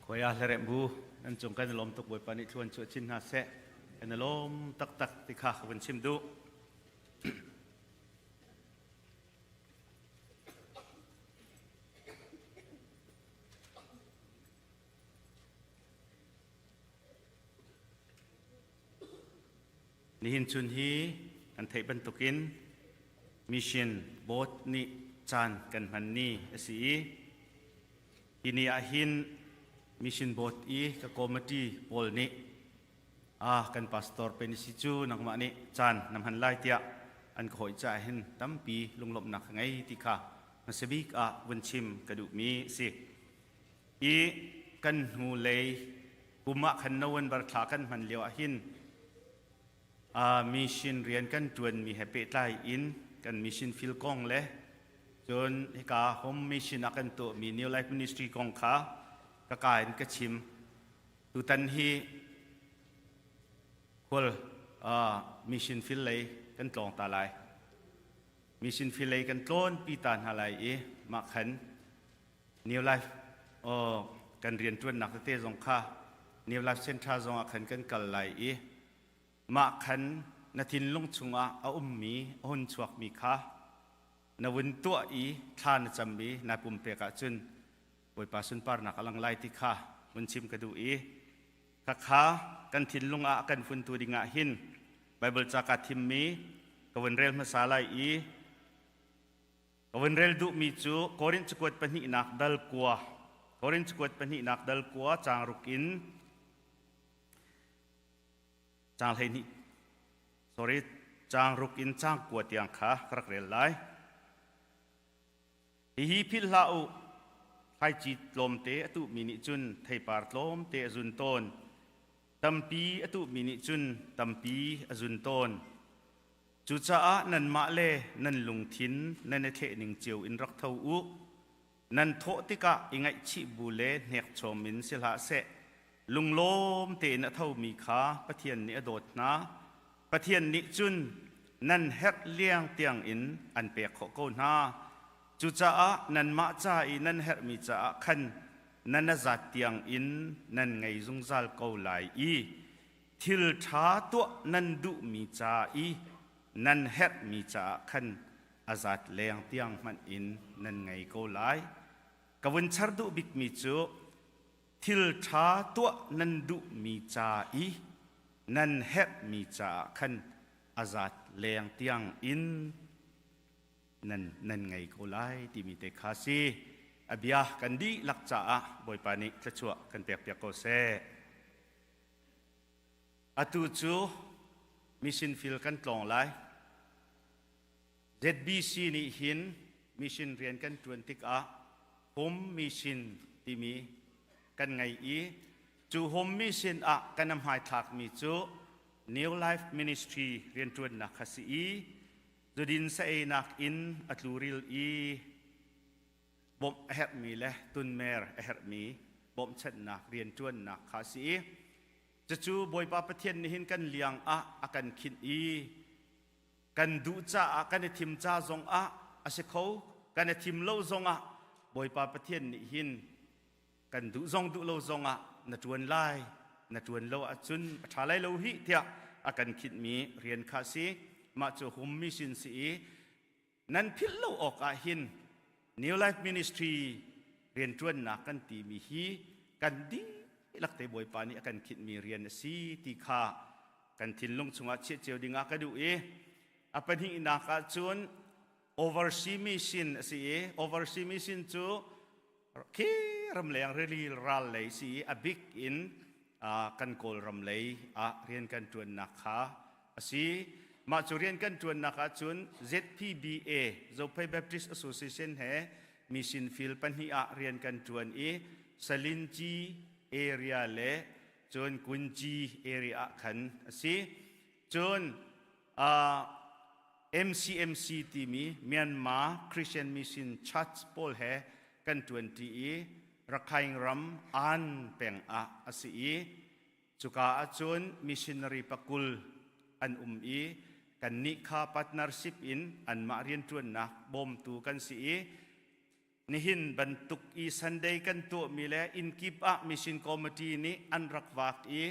L: Khuai ah hlaremh bu nan cung kan i lawm tuk Bawipa nih thluan chuah chin hna seh kan i lawm taktak ti kha ka vun chim duh. Nihin chun hi kan theih bantukin mission board nih caan kan hman ni a si i hi ni ah hin mission board i ka committee pawl nih ah kan pastor penisi cu nangmah nih caan na hman lai tiah an ka hawi caah hin tampi lunglawmhnak ka ngei ti kha hmasa bik ah vun chim ka duhmi a si. I kan hnu lei kum ah khan November thla kan hman lio ah hin mission rian kan ṭuanmi he pehtlai in kan mission field kong le cun hika home mission ah kan tuahmi New Life Ministry kong kha ka ka in ka chim. Tutan hi khual mission field lei kan tlawng ta lai. Mission field lei kan tlawn pi ta hna lai i mah khan New Life kan rianṭuannak tete zong kha New Life Center zong ah khan kan kal lai i mah khan na thinlung chungah a ummi a hun chuakmi kha na vun tuah i thla na cam i nai pumpek ahcun Bawipa sunparnak a lang lai ti kha vun chim ka duh i khakha kan thinlung ah kan funtu dingah hin Bible ca kaa thimmi ka vun rel hmasa lai i Ka vun rel duhmi cu Korin cakuat pahnihnak dal kua, Korin cakuat pahnihnak dal kua caang ruk in caang 12, sorry, caang ruk in caang kua tiang kha ka rak rel lai. Hihi philh hlah u, thlaici tlawmte a tuhmi nih cun theipar tlawmte a zun tawn. Tampi a tuhmi nih cun tampi a zun tawn. Cucaah nanmah le nan lungthin nan i thlehning cio in rak tho u. Nan thawh tikah i ngaihchih bu le hnekchom in si hlah seh. Lunglawm tein a thomi kha Pathian nih a dawt hna. Pathian nih cun nan herh liang tiangin an pek khawh ko hna. Cucaah nanmah ca i nan herhmi caah khan nan a zat tiangin nan ngei zungzal ko lai i thil ṭha tuah nan duhmi ca i nan herhmi caah khan a zat leng tiang hmanh in nan ngei ko lai. Ka vun char duh bikmi cu thil ṭha tuah nan duhmi ca i nan herhmi caah khan a zat leng tiang in nan nan ngei ko lai timi te kha si. A bia kan dihlak caah Bawipa nih thluachuah kan pekpiak ko seh. Atu cu mission field kan tlawng lai. ZBC nih hin mission rian kan ṭuan tikah home mission timi kan ngei i cu home mission ah kan hmaithlakmi cu New Life Ministry rianṭuannak kha si i zudin sa-einak in a tluril i bawmh a herhmi le tunmer a herhmi bawmhchanhnak rianṭuannak kha a si i cucu Bawipa Pathian nih hin kan liang ah a kan khinh i kan duh caah kan i thim ca zongah a si kho, kan i thim lo zongah Bawipa Pathian nih hin kan duh zong duh lo zongah na ṭuan lai, na ṭuan lo ahcun a ṭha lai lo hih tiah a kan khinhmi rian kha a si. Mah cu hum mission si i nan philh lo awk ah hin New Life Ministry rianṭuannak kan timi hi kan dihlak te Bawipa nih a kan khinhmi rian a si ti kha kan thinlung chungah chiah cio dingah ka duh i a pahnihnak ah cun oversea mission a si i oversea mission cu khi ramleng rili ral lei si i a bik in kan Kawlram lei ah rian kan ṭuannak kha a si. Mah cu rian kan ṭuannak ah cun ZPBA Zophei Baptist Association he mission field pahnih ah rian kan ṭuan i Salinci area le cun Kunci area ah khan a si. Cun MCMC timi Myanmar Christian Mission Church pawl he kan ṭuanṭi i Rakhine ram Ann peng ah a si i cuka ahcun missionary pakul an um i kannih kha partnership in anmah rianṭuannak bawmtu kan si i nihin bantuk i Sunday kan tuahmi le inn kip ah mission committee nih an rak vak i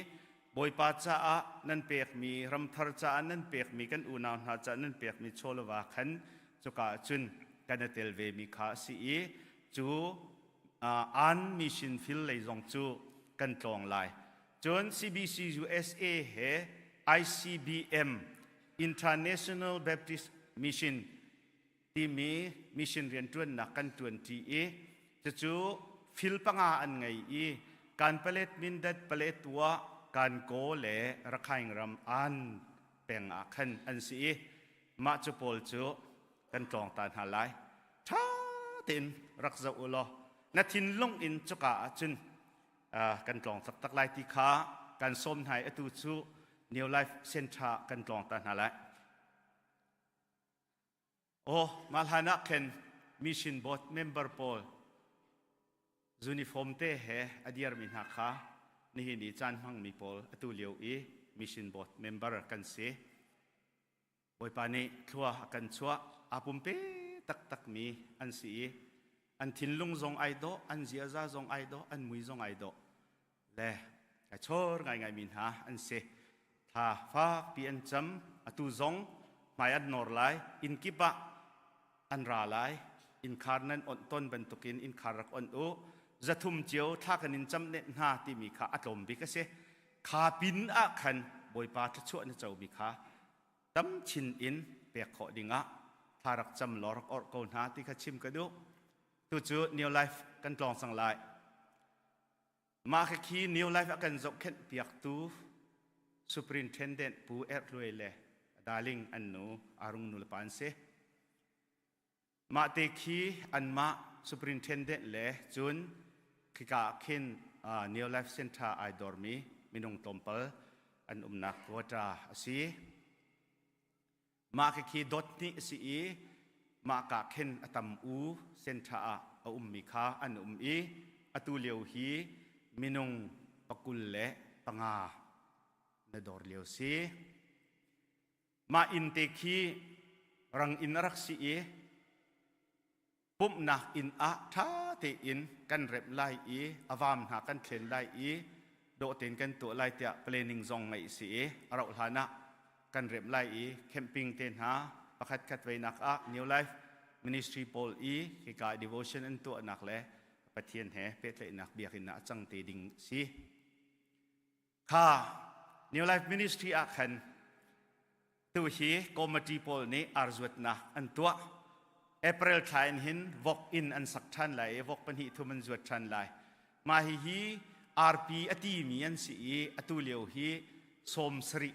L: Bawipa caah nan pekmi ramthar caah nan pekmi kan unau hna caah nan pekmi chawleva khan cuka ahcun kan i tel vemi kha a si i cu an mission field lei zong cu kan tlawng lai. Cun CBC USA he ICBM International Baptist Mission timi mission rianṭuannak kan ṭuanṭi i cucu fil panga an ngei i Kanpalet Mindat Paletwa Kankaw le Rakhine ram an peng ah khan an si i mah cu pawl cu kan tlawng ta hna lai. Ṭha tein rak zoh u law na thinlung in cuka ah cun kan tlawng taktak lai ti kha kan sawm hna i atu cu New Life Center kan tlawng ta hna lai. Aw, mah hlan ah khin mission board member pawl uniform te he a dirmi hna kha nihin i caan hmangmi pawl atu lio i mission board member kan si. Bawipa nih thlua a kan chuah, aa pumpe taktakmi an si i an thinlung zong ai dawh, an ziaza zong ai dawh, an mui zong ai dawh le ai chawr ngaingaimi hna an si. Thla fakpi an cam, atu zong hmai an nawr lai, inn kip ah an ra lai, innkhar nan onh ton bantukin innkhar rak onh u, zathum cio thla kan in cam net hna timi kha a tlawm bik a si. Kha pin ah khan Bawipa thluachuah na comi kha tam chin in pek khawh dingah thla rak cam law rak orh ko hna ti kha chim ka duh. Tu cu New Life kan tlawng cang lai. Mah khi New Life a kan zohkhenh piaktu Superintendent Pu Erh Luai le darling an nu Arung nu le pa an si. Mah te khi anmah superintendent le cun khika ah khin New Life Center ai dormi minung tlawmpal an umnak quota a si. Mah khi dot hnih a si i mah ka khin a tam u center ah a ummi kha an um i atu lio hi minung 25 na dor lio si. Mah inn te khi rang inn a rak si i pumhnak inn ah ṭha tein kan remh lai i a vaam hna kan thlen lai i dawh tein kan tuah lai tiah planning zong ngeih si i a rauh hlan ah kan remh lai i camping te hna pakhat khat veinak ah New Life Ministry pawl i hika devotion an tuahnak le Pathian he pehtlaihnak biakinn ah a cang te ding si. Kha New Life Ministry ah khan tu hi committee pawl nih arzuatnak an tuah. April thla in hin vok inn an sak ṭhan lai i vok pahnih thum an zuat ṭhan lai. Mah hihi RP a timi an si i atu lio hi 70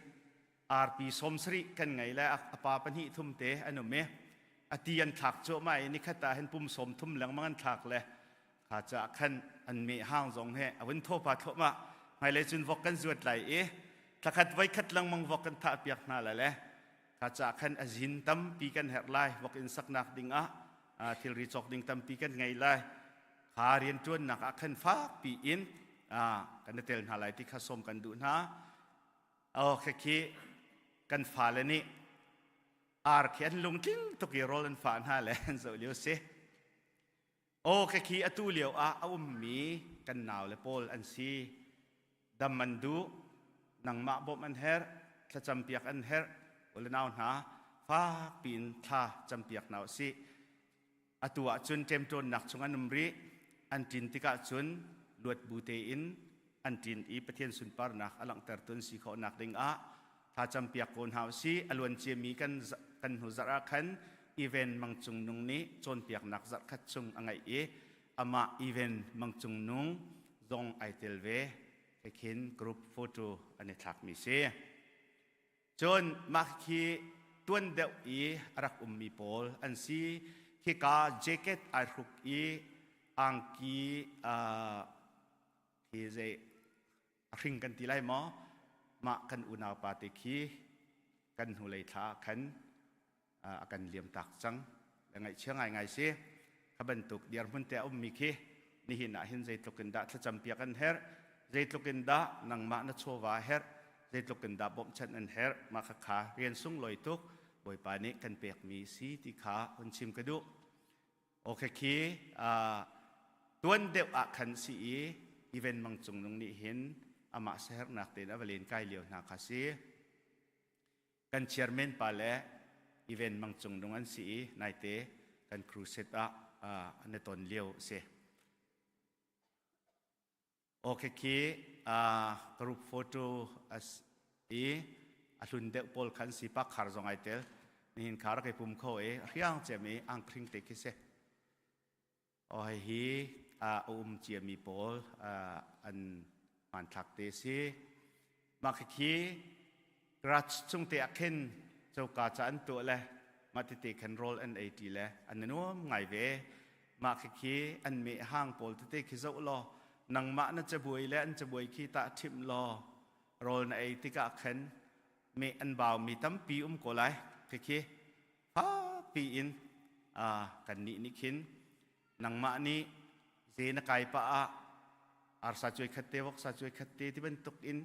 L: RP 70 kan ngei le a pa pahnih thum te an um i. A ti an thlak cuahmah i nikhat ah hin pum 30 lengmang an thlak le kha caah khan an meh hang zong he a vun thawpa thluahmah. Hmailei cun vok kan zuat lai i thlakhat voikhat lengmang vok kan thah piak hna lai le kha caah khan a zin tampi kan herh lai. Vok inn saknak ding ah thilri cawk ding tampi kan ngei lai. Kha rianṭuannak ah khan fakpi in kan i tel hna lai ti kha sawm kan duh hna. Oh, khi kan fale nih ar khi an lungtling tuk i rawl an fah hna le an zoh lio si. Aw khi atu lio ah a ummi kan nau le pawl an si. Dam an duh, nangmah bawmh an herh, thlacam piak an herh. Ule nau hna, fak piin thla campiak hna usih. Atu ah cun ṭemṭawnnak chung an um rih. An ṭin tikah cun luat bu tein an ṭin i Pathian sunparnak a langhtertu an si khawhnak dingah thla campiak ko hna usih. A luan ciami kan kan hnu zarh ah khan Even Mang Cung Nung nih cawnpiaknak zarh khat chung a ngeih i amah Even Mang Cung Nung zong ai tel ve. Khin group photo an i thlakmi si. Cun mah khi tuan deuh i a rak ummi pawl an si. Khika jacket ai hruk i angki khi zei a hring kan ti lai maw? Mah kan unau pa te khi kan hnulei thla ah khan a kan liam tak cang. Le ngaihchia ngaingai si. Kha bantuk dirhmun te a ummi khi nihin ah hin zeitluk in dah thlacam piak an herh, zeitluk in dah nangmah na chawva a herh, zeitluk in dah bawmhchanh an herh, mah kha kha rian sunglawi tuk Bawipa nih kan pekmi si ti kha hun chim ka duh. Okay khi tuan deuh ah khan si i event mang cung nung nih hin amah sahernak tein a va len kai lio hna kha si. Kan chairman pa le event mang cung nung an si i naite kan crusade ah an i ton lio a si. Okay khi group photo as i a hlun deuh pawl khan si pak khar zong ai tel. Nihin kha rak i pum kho i riang cem i angkhring te khi si. O hihi a um ciami pawl an hmanthlak te si. Mah khi garage chung te ah khin coka ca an tuah le mah tete khan rawl an ei ṭi le an nuam ngai ve. Mah khi an meh hang pawl tete khi zoh law nangmah na cabuai le an cabuai khi tah ṭhimh law rawl na ei tikah khan meh an baumi tampi um ko lai. Khikhi fakpi in kannih nih khin nangmah nih ze na kai pah ah arsa cuai khat te voksa cuai khat te ti bantuk in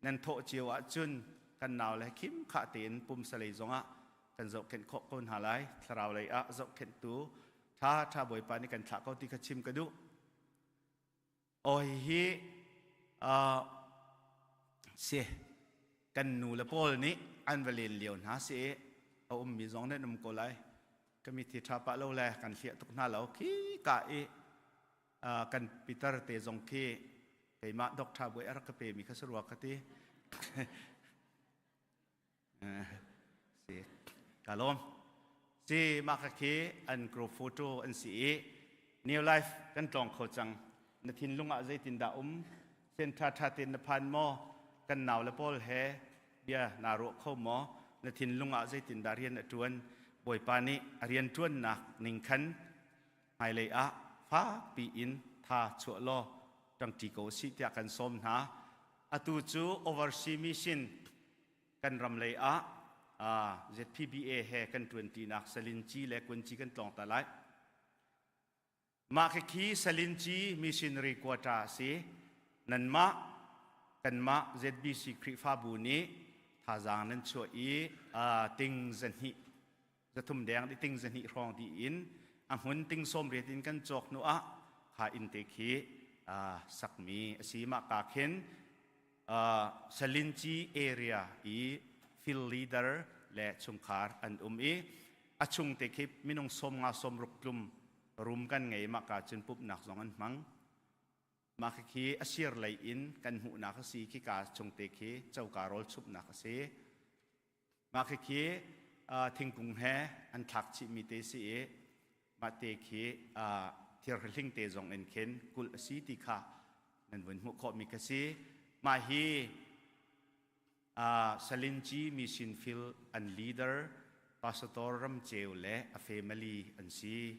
L: nan thawh cio ahcun kan nau le khim khah tein pumsa lei zongah kan zohkhenh khawh ko hna lai. Thlarau lei ah zohkhenhtu tha tha Bawipa nih kan thlah ko ti kha chim ka duh. Aw hihi si kan nu le pawl nih an va len lio hna si i a ummi zong nan um ko lai. Ka mithi ṭha pah lo le kan hliah tuk hna lo. Khi ka i kan Peter te zong khi keimah doctor buai a rak ka pemi kha si rua ka ti. Si ka lawm. Si mah kha khi an group photo an si i New Life kan tlawng kho cang. Na thinlung ah zeitindah um? Sen ṭha ṭha tein na phan maw? Kan nau le pawl he bia naa ruah kho maw? Na thinlung ah zeitindah rian a ṭuan? Bawipa nih a rian ṭuannak ning khan hmailei ah fakpi in tha chuah law ṭangṭi ko usih tiah kan sawm hna. Atu cu overseas mission kan ram lei ah ZPBA he kan ṭuanṭinak Salinci le Kunci kan tlawng ta lai. Mah khi Salinci missionary quota a si. Nanmah kanmah ZBC Khrihfabu nih thazaang nan chuah i ting zahnih 300 deng di ting 200 hrawng di in a hmun ting 80 in kan cawk hnu ah kha inn te khi sakmi a si. Mah ka khin Salinci area i field leader le chungkhar an um i a chung te khi minung 50 60 tlum room kan ngei. Mah ka cun pumhnak zong an hmang. Mah khi a sir lei in kan hmuhnak a si. Khi ka chung te khi coka rawl chumhnak a si. Mah khikhi thingkung he an thlak chihmi te si i mah te khi thirhling te zong in khin kulh a si ti kha nan vun hmuh khawhmi kha si. Mah hi Salinci Mission Field an leader. Pastor Ram Ceu le a family an si.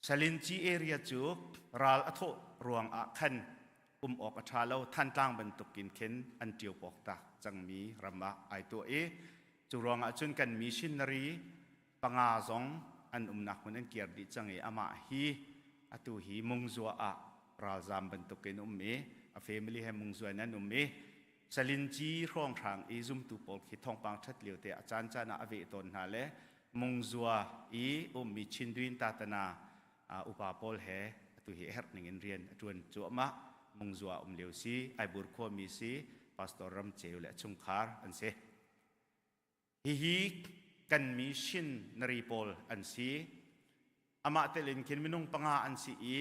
L: Salinci area cu ral a thawh ruang ah khan um awk a ṭha lo. Thantlang bantukin khin an ṭio pawk tak cangmi ram ah ai tuah i cu ruangah cun kan missionary panga zong an umnak hmun an kir dih cang i amah hi atu hi Mungzua ah ralzam bantukin um i a family he Mungzua in an um i Salinci hrawnghrang i zumtu pawl khi thawngpang ṭhat lio te a caan caan ah a veh tawn hna le Mungzua i ummi Chindwin Tatana upa pawl he atu hi herh ning in rian a ṭuan cuahmah. Mungzua um lio si, Aibur khuami si, Pastor Ram Ceu le a chungkhar an si. Hihi kan missionary pawl an si. Amah tel in khin minung panga an si i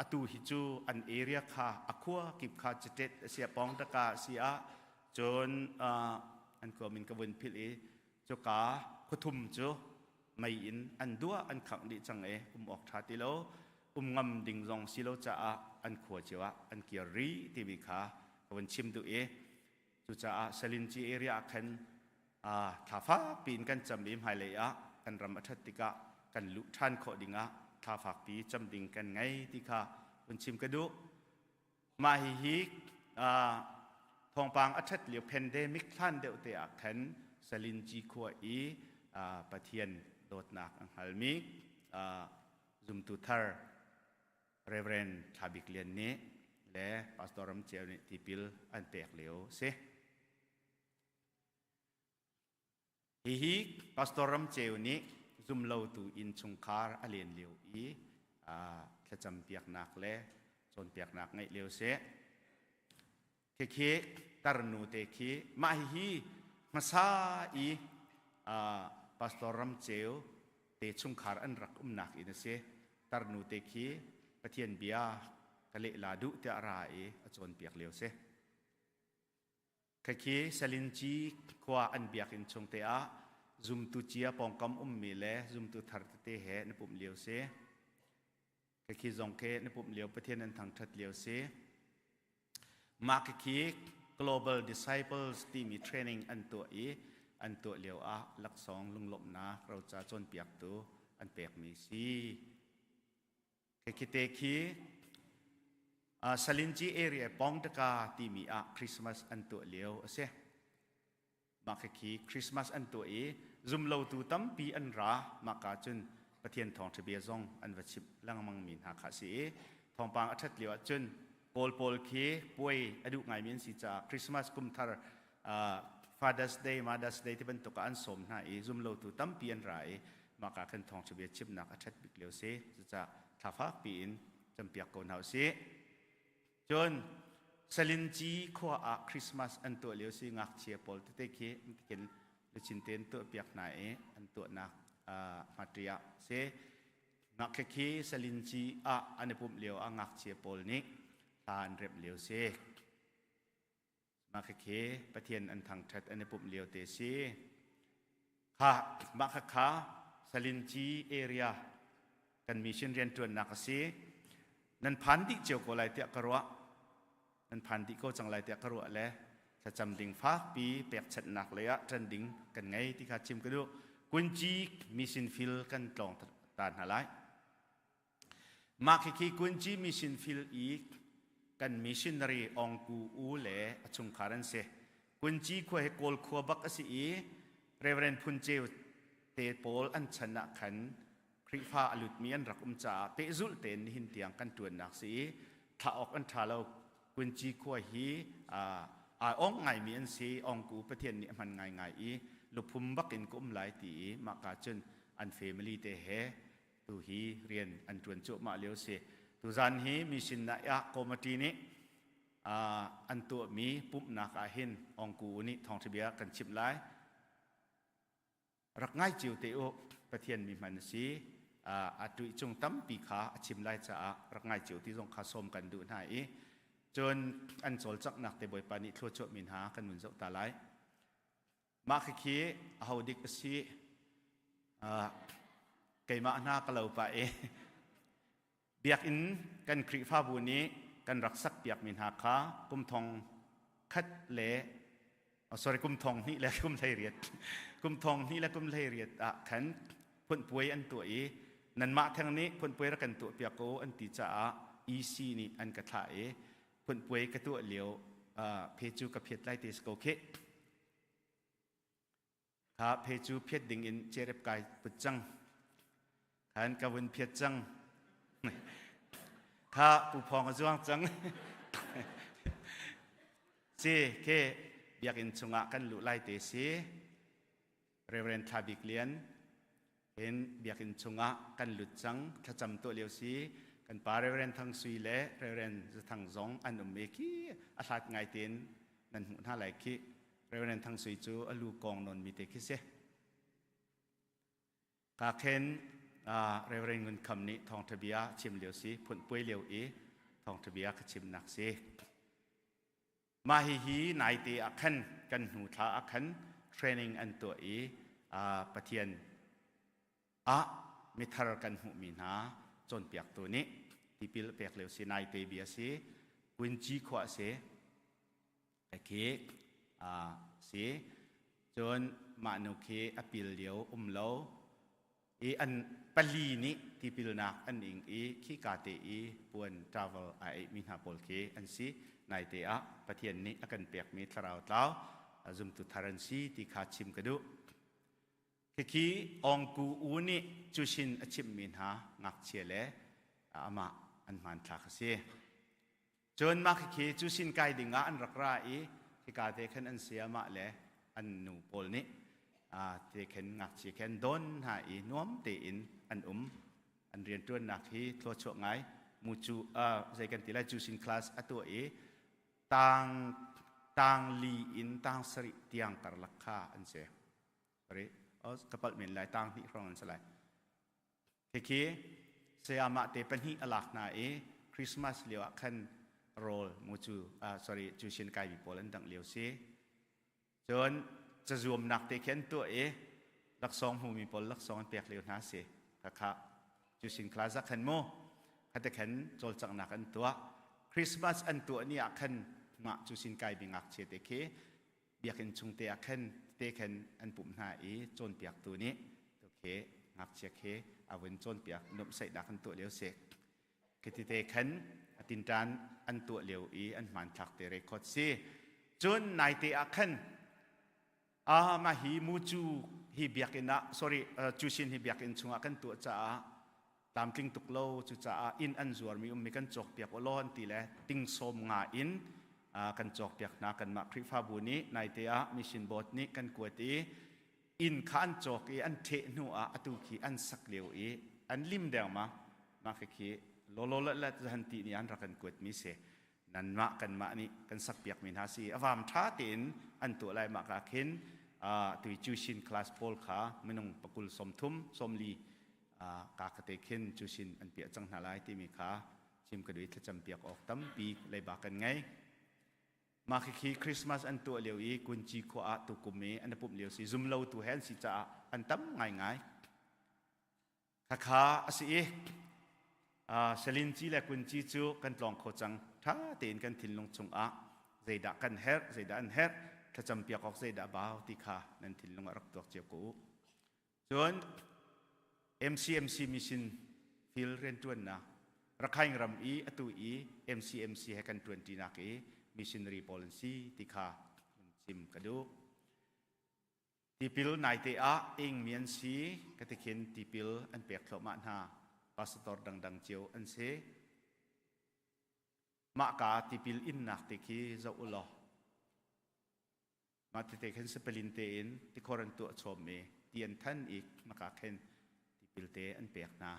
L: atu hi cu an area kha a khua kip kha chitet a si a pawng taka a si ah cun an khua min ka vun philh i cuka khuathum cu mei in an duah an khangh dih cang i um awk ṭha ti lo um ngam ding zong si lo caah an khua cio ah an kir rih timi kha ka vun chim duh i cucaah Salinci area ah khan thla fakpi in kan cam i hmailei ah kan ram a ṭhat tikah kan luh ṭhan khawh dingah thla fakpi cam ding kan ngei ti kha vun chim ka duh. Mah hihi thawngpang a ṭhat lio pandemic hlan deuh te ah khan Salinci khua i Pathian dawtnak a hngalmi zumtu thar Reverend Thla Bik Lian nih le Pastor Ram Ceu nih tipil an pek lio si. Hihi Pastor Ram Ceu nih zumlotu innchungkhar a len lio i thlacam piaknak le cawnpiaknak ngeih lio si. Khikhi tarnu te khi mah hihi hmasa i Pastor Ram Ceu te chungkhar an rak umnak inn a si. Tarnu te khi Pathian bia ka leh la duh tiah ra i a cawnpiak lio si. Khakhi Salinci khua an biakinn chung te ah zumtu cia pawngkam ummi le zumtu thar tete he na pumh lio si. Khakhi zong khi na pumh lio Pathian an thangṭhat lio si. Mah khikhi Global Disciples timi training an tuah i an tuah lio ah laksawng lunglawmhnak roca cawnpiaktu an pekmi si. Khite khi Salinci area Pongtaka timi ah Christmas an tuah lio a si. Mah khi Christmas an tuah i zumlotu tampi an ra mahka cun Pathian thawngṭha bia zong an va chimh lengmang mi hna kha a si i thawngpang a ṭhat lio ah cun Kawl pawl khi puai a duh ngaimi an si caah Christmas kumthar Father's Day, Mother's Day ti bantuk ah an sawm hna i zumlotu tampi an ra i mahka khan thawngṭha bia chimnak a ṭhat bik lio si. Cucaah thla fakpi in campiak ko hna usih. Cun Salinci khua ah Christmas an tuah lio si ngakchia pawl tete khi tikin luchin te an tuah piak hna i an tuahnak hmatri ah si. Ngakchia khi Salinci ah an i pumh lio ah ngakchia pawl nih hla an remh lio si. Mah khakhi Pathian an thangṭhat an i pumh lio te si. Kha mah khakha Salinci area kan mission rianṭuannak a si. Nan phan dih cio ko lai tiah ka ruah. Nan phan dih ko cang lai tiah ka ruah le thlacam ding fakpi pekchanhnak lei ah ṭan ding kan ngei ti kha chim ka duh. Kunci mission field kan tlawng ta hna lai. Mah khikhi Kunci mission field i kan missionary Ong Ku U le a chungkhar an si. Kunci khua hi Kawl khua bak a si i Reverend Phun Ceu te pawl an chan ah khan Khrihfa a lutmi an rak um caah pehzulh tein nihin tiang kan ṭuannak si i thlah awk an ṭha lo. Kunci khua hi aa ong ngaimi an si. Ong Ku Pathian nih a hman ngaingai i luphum bak in ka um lai ti i mahka cun an family te he tu hi rian an ṭuan cuahmah lio si. Tuzan hi mission ah committee nih an tuahmi pumhnak ah hin Ongku nih thawngṭha bia kan chimh lai. Rak ngai cio te u, Pathian mi hman a si. A tuih cung tampi kha a chim lai caah rak ngai cio ti zong kha sawm kan duh hna i cun an cawlcanghnak te Bawipa nih thluachuah mi hna kan vun zoh ta lai. Mah khikhi aho dik a si keimah hna ka lo pah i biakinn kan Khrihfabu nih kan rak sak piakmi hna kha kum thong khat le Sorry, kum thong hnih le kum 18, kum thong hnih le kum 18 ah khan phunpuai an tuah i nanmah theng nih phunpuai rak kan tuah piak ko an ti caah EC nih an ka thlah i phunpuai ka tuah lio phe cu ka phiat lai te si ko khih. Kha phe cu phiat ding in cerep kai put cang. Khan ka vun phiat cang. Kha pu phong a zuang cang. Si ke biakinn chungah kan luh lai te si. Reverend Thla Bik Lian hin biakinn chungah kan lut cang. Thlacam tuah lio si. Kan pa Reverend Thang Sui le Reverend Zathang zong an um i khi a hlat ngai tein nan hmuh hna lai khi. Reverend Thang Sui cu a lu kong nawn mi te khi si. Ka khen Reverend Ngun Kham nih thawngtha bia chim lio si, phun puai lio i thawngtha bia ka chimnak si. Mah hihi naite ah khan kan hnu thla ah khan training an tuah i Pathian ah mithar kan hmuhmi hna cawnpiaktu nih tipil pek lio si naite bia si Quincy khua si khi si cun mah nu khi a pil lio um lo i an pali nih tipilnak an ing i khika te i puan travel a eihmi hna pawl khi an si. Naite ah Pathian nih a kan pekmi thlarau tlau zumtu thar an si ti kha chim ka duh. Khikhi Ong Ku U nih cusin a chimhmi hna ngakchia le amah an hmanthlak a si. Cun mah khikhi cusin kai ding ah an rak ra i khika te khan an sayamah le an nu pawl nih te khin ngakchia khin don hna i nuam tein an um. An rianṭuannak hi thluachuah ngai mucu zei kan ti lai cusin class a tuah i tang tang li in tang sarih tiang karlak kha an si. Sorry, ka palh men lai tang hnih hrawng an si lai. Khikhi sayamah te pahnih a lak hna i Christmas lio ah khan rawl mu cu sorry cu sin kai mi pawl an dangh lio si. Cun cazuamnak te khi an tuah i laksawng hmumi pawl laksawng an pek lio hna si. Khakha cu sin class ah khan mu khate khan cawlcanghnak an tuah. Christmas an tuah ni ah khan mah cu sin kai mi ngakchia te khi biakinn chung te ah khan te khan an pumh hna i cawnpiaktu nih tu khi ngakchia khi a vun cawnpiak nuamhsaihnak an tuah lio si. Khiti te khan a tinṭan an tuah lio i an hmanthlak te record si. Cun naite ah khan ah mah hi mucu hi biakinn ah sorry cusin hi biakinn chungah kan tuah caah tlamtling tuk lo cucaah inn an zuarmi ummi kan cawkpiak u law an ti le ting sawm nga in kan cawkpiak hna. Kanmah Khrihfabu nih naite ah mission board nih kan kuat i inn kha an cawk i an ṭheh hnu ah atu khi an sak lio i an lim dengmang. Mah khi lawlaw let han ti nih an rak kan kuatmi si. Nanmah kanmah nih kan sakpiakmi hna si a vam ṭha tein an tuah lai. Mah ka khin tui Cushin class pawl kha minung pakul 30 40 ka kate khin cusin an piah cang hna lai timi kha chim ka duh i thlacam piak awk tampi leiba kan ngei. Mah khi Christmas an tuah lio i Kunci khua ah tukum i an pumh lio si zum lo tu he an si caah an tam ngaingai. Khakha a si i Salinci le Kunci cu kan tlawng kho cang. Ṭha tein kan thinlung chungah zeidah kan herh, zeidah an herh, thlacam piak awk zeidah bau ti kha nan thinlung ah rak tuak cio ko u. Cun MCMC mission field rianṭuannak Rakhine ram i atu i MCMC he kan ṭuanṭinak i missionary pawl an si ti kha chim ka duh. Tipil naite ah ingmi an si ka ti khin tipil an pek thluahmah hna. Pastor dangdang cio an si. Mah ka tipil innak te khi zoh u law Mah tete khin sapalin tein tikhor an tuah chom i ti an than i maka khin tipil te an pek hna.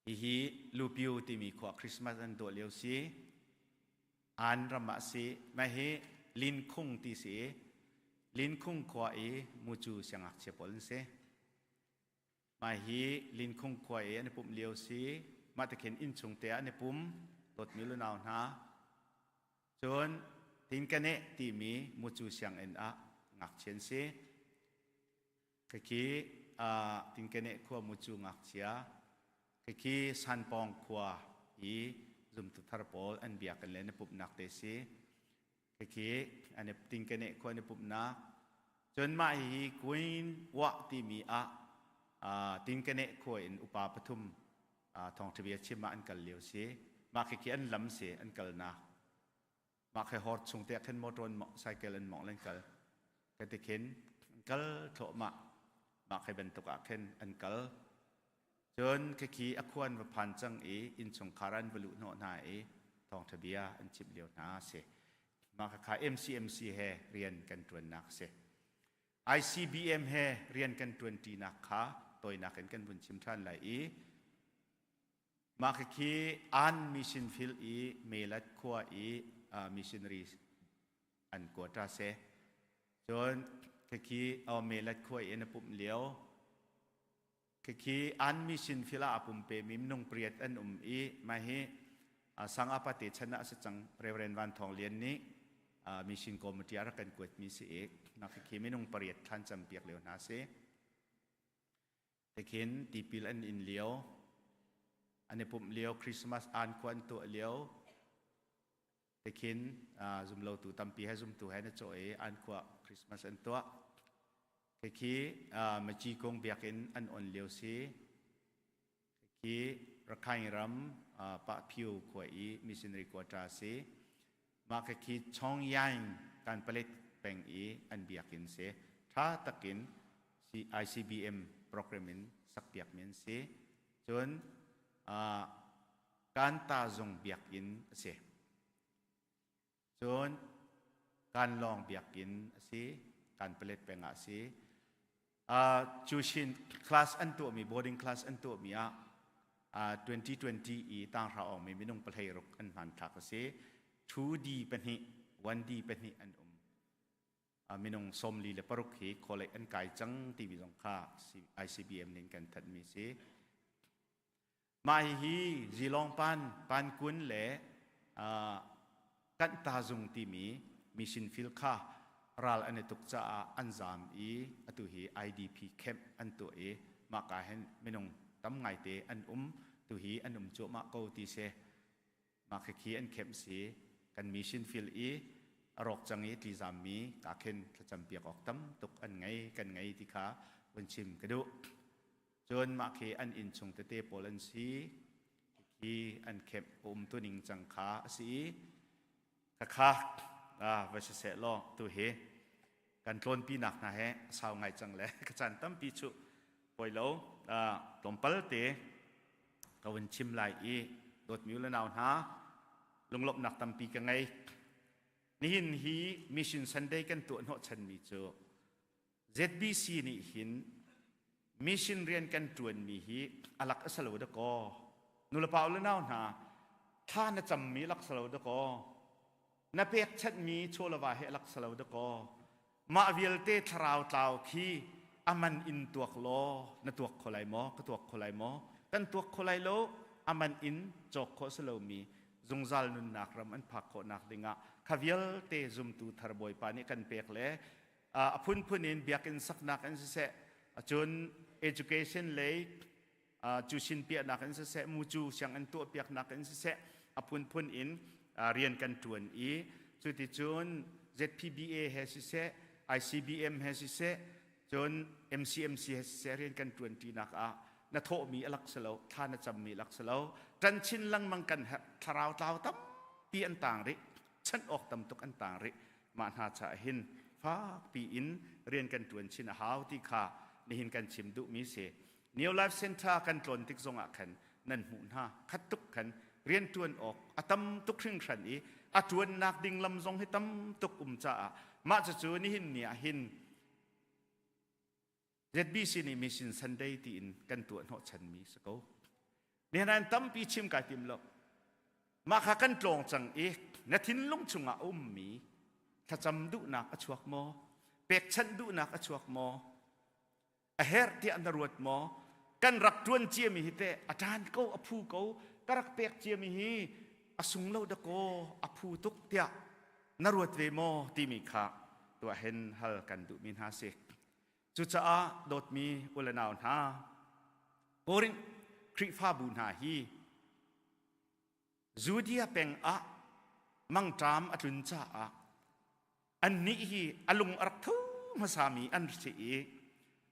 L: Hihi Lupiu timi khua Christmas an tuah lio si. An ram ah si. Mah hi Linkhung ti si. Linkhung khua i mucu siangngakchia pawl an si. Mah hi Linkhung khua i an i pumh lio si. Mah te khin innchung te ah an i pum. Dawtmi lunau hna. Cun Tinkaneh timi mucu sianginn ah ngakchia an si. Khikhi Tinkaneh khua mucu ngakchia, khikhi Sanpawng khua i zumtu thar pawl an biakinn le an i pumhnak te si. Khikhi an i tingkene khua an i pumhnak. Cun mah hihi Queen Wah timi ah tingkene khua in upa pathum thawngṭhabia chim ah an kal lio si. Mah khikhi an lam si an kalnak. Mah khi hor chung te ah khin motor an cycle an mawngh len kal. Ka ti khin an kal thluahmah. Mah khi bantuk ah khin an kal. Cun khikhi a khua an va phan cang i innchungkhar an va luh hnawh hna i thawngṭha bia an chimh lio hna a si. Mah khakha MCMC he rian kan ṭuannak a si. ICBM he rian kan ṭuanṭinak kha tawinak in kan vun chim ṭhan lai i mah khikhi An Mission Field i Melat khua i missionary an quota si. Cun khikhi Melat khua i an i pumh lio Khikhi an mission field ah a pumpe mi minung pariat an um i mah hi sang apate chan ah a si cang Reverend Van Thawng Lian nih mission committee ah rak kan kuat mi si i mah khikhi minung pariat thlan cam piak lio hna si. Tikhin tipil an in lio an i pumh lio Christmas an khua an tuah lio Tikhin zumlotu tampi he zumtu he na cawh i an khua Christmas an tuah. Khikhi Maci kung biakinn an on lio si. Khikhi Rakhine ram Pahphiu khua i missionary quarter si. Mah khikhi Chongyang kan palet peng i an biakinn si. Tha takin ICBM program in sakpiak mi an si. Cun Kanta zung biakinn a si. Cun Kanlawng biakinn a si. Kanpalet peng ah a si. Cushin class an tuahmi boarding class an tuahmi ah 2020 i tanghra awngmi minung pahlei ruk an hmanthlak a si. 2D pahnih, 1D pahnih an um. Minung 46 hi college an kai cang timi zong kha ICBM nih kan thanhmi si. Mah hihi Zilong Pan, Pan Kun le Kanta Zung timi mission field kha ral an i tuk caah an zaam i atu hi IDP camp an tuah i mahka hin minung tam ngaite an um tu hi an um cuahmah ko ti si. Mah khikhi an camp si kan mission field i a rawk cang i tlizammi ka khin thlacam piak awk tam tuk an ngei kan ngei ti kha vun chim ka duh. Cun mah khi an inn chung tete pawl an si. Khi an khemh um tuning cang kha a si i khakha va si seh law tu hi kan tlawnpi nak hna he sau ngai cang le ka caan tampi chu poi lo tlawmpal te ka vun chim lai i dawtmi u le nau hna lunglawmhnak tampi ka ngei nihin hi mission Sunday kan tuah hnawh chanmi cu ZBC nih hin mission rian kan ṭuanmi hi a lak a si lo dakaw. Nulepa le nau hna, thla na cammi lak si lo dakaw. Na pekchanhmi chawlava hi a lak si lo dakaw. Mah vialte thlarau tlau khi a man in tuak law na tuak kho lai maw? Ka tuak kho lai maw? Kan tuak kho lai lo. A man in cawk khawh si lomi zungzal nunnak ram an phak khawhnak dingah kha vialte zumtu thar Bawipa nih kan pek le a phunphun in biakinn saknak in siseh cun education lei cusin piahnak in siseh mucu sianginn tuah piaknak in siseh a phunphun in rian kan tuan i cuticun ZPBA he siseh ICBM he siseh cun MCMC he siseh rian kan tuan ṭinak ah na thawhmi a lak si lo thla na cammi lak si lo ṭan chin lengmang kan herh thlarau tlau tampi an tang rih chanh awk tam tuk an tang rih mah hna caah hin fakpi in rian kan ṭuan chin a hau ti kha nihin kan chim duhmi si. New Life Center kan tlawn tik zongah khan nan hmuh hna khat tuk khan rian ṭuan awk a tam tuk hringhran i a ṭuannak ding lam zong hi tam tuk um caah mah cucu nihin ni ah hin ZBC nih Mission Sunday tiin kan tuah hnawhchanmi si ko. Nihin ah tampi chim kai tim lo. Mah kha kan tlawng cang i na thinlung chungah a ummi thlacam duhnak a chuak maw? Pekchanh duhnak a chuak maw? A herh tiah na ruat maw? Kan rak ṭuan ciami hi teh a ṭan ko, a phu ko, ka rak pek ciami hi a sung lo dakaw, a phu tuk tiah na ruat ve maw timi kha tuah hen hal kan duhmi hna si. Cucaah dawtmi u le nau hna, Korinth Khrihfabu hna hi Judea peng ah mangṭam a tlun caah Annih hi a lung a rak tho hmasami an si i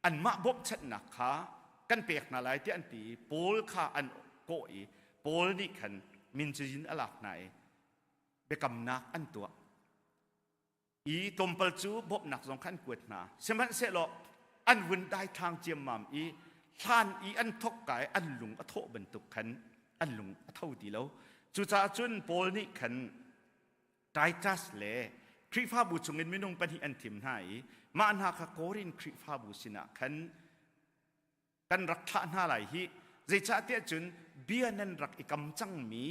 L: anmah bawmhchanhnak kha kan pek hna lai tiah an ti i Paul kha an kawh i Paul nih khan min cazin a lak hna i biakamnak an tuah. I tlawmpal cu bawmhnak zong kha an kuat hna. Sihmanhsehlaw an vun daithlang ciammam i hlan i an thok ka i an lung a thawh bantuk khan an lung a tho ti lo. Cucaah cun Paul nih khan Titus le Khrihfabu chungin minung pahnih an thim hna i mah hna kha Korin Khrihfabu sinah khan kan rak thlah hna lai hi. Zeicahtiah cun bia nan rak i kam cangmi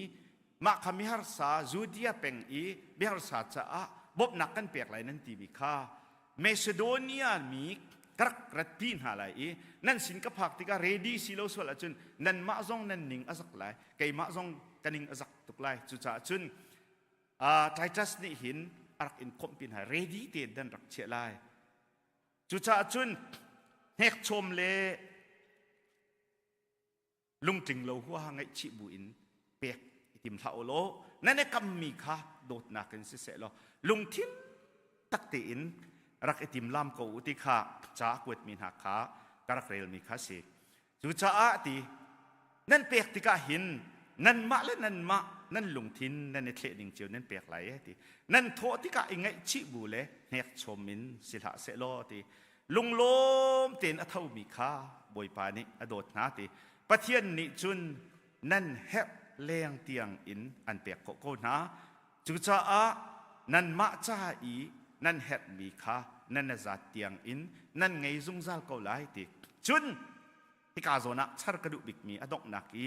L: mah kha miharsa Judea peng i miharsa caah bawmhnak kan pek lai nan timi kha Macedonia mi ka rak ratpi hna lai i nan sin ka phak tikah ready si lo sual ahcun nanmah zong nan ning a zak lai, keimah zong ka ning a zak tuk lai. Cucaah cun Titus nih hin a rak in khawmhpi hna, ready tein nan rak chiah lai. Cucaah cun hnekchawm le lungtling lo huaha ngaihchih bu in pek i tim hlah u law nan i kammi kha dawtnak in siseh law lungthin tak tein rak i timlam ko u ti kha ca a kuatmi hna kha ka rak relmi kha si. Cucaah ti nan pek tikah hin nanmah le nanmah nan lungthin nan i thleh ning cio nan pek lai e ti. Nan thawh tikah i ngaihchih bu le hnekchom in si hlah seh law ti. Lunglawm tein a thomi kha Bawipa nih a dawt hna ti. Pathian nih cun nan herh leng tiang in an pek khawh ko hna. Cucaah nanmah ca i nan herhmi kha nan a zat tiang in nan ngei zungzal ko lai ti. Cun hika zawn ah char ka duh bikmi a donghnak i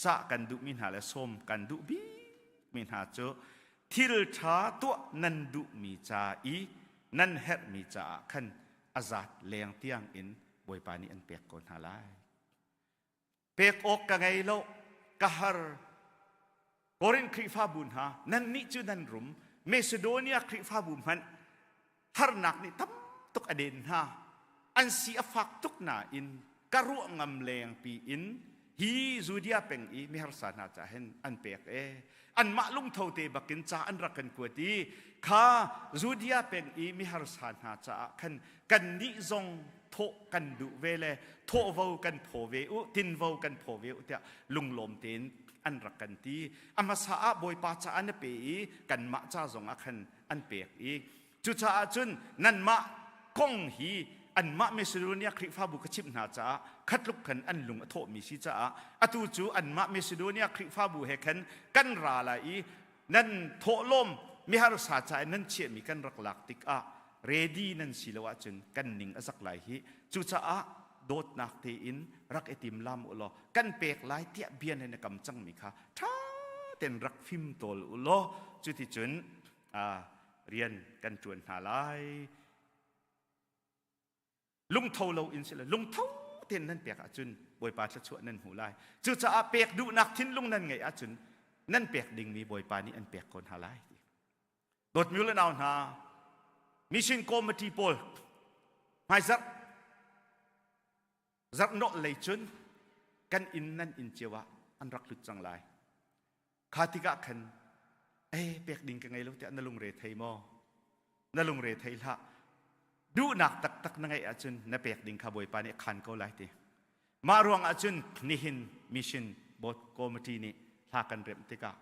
L: cah kan duhmi hna le sawm kan duh bikmi hna cu thil ṭha tuah nan duhmi ca i nan herhmi caah khan a zat leng tiang in Bawipa nih an pek ko hna lai. Pek awk ka ngei lo, ka har. Korin Khrihfabu hna, nannih cu nan rum. Macedonia Khrihfabu hmanh harnak nih tam tuk a den hna. An si a fak tuk nain ka ruah ngam lengpi in hi Judea peng i miharsa hna ca hin an pek e. Anmah lungtho te bakin ca an rak kan kuat i kha Judea peng i miharsa hna caah khan kannih zong thawh kan duh ve le thawhvo kan phaw ve u, tinvo kan phaw ve u tiah lunglawm tein an rak kan ti. A hmasa ah Bawipa caah na pe i kanmah ca zong ah khan an pek i cucaah cun nanmah kong hi anmah Macedonia Khrihfabu ka chimh hna caah khatluk khan an lung a thawhmi si caah atu cu anmah Macedonia Khrihfabu he khan kan ra lai i nan thawhlawm miharsa ca in nan chiahmi kan rak lak tikah ready nan si lo ahcun kan ning a zak lai hi. Cucaah dawtnak tein rak i timlam u law kan pek lai tiah bia nan i kam cangmi kha ṭha tein rak fim tawl u law cuticun rian kan ṭuan hna lai. Lungtho lo in sile lungtho tein nan pek ahcun Bawipa thluachuah nan hmu lai. Cucaah pek duhnak thinlung nan ngeih ahcun nan pek dingmi Bawipa nih an pek ko hna lai. Dawtmi le nau hna, mission committee pawl hmaizarh zarh nawh lei cun kan inn nan inn cio ah an rak lut cang lai. Kha tikah khan ei pek ding ka ngei lo tiah na lungre thei maw? Na lungre thei hlah. Duhnak taktak na ngeih ahcun na pek ding kha Bawipa nih khan ko lai ti. Mah ruang ahcun nihin mission board committee nih hla kan remh tikah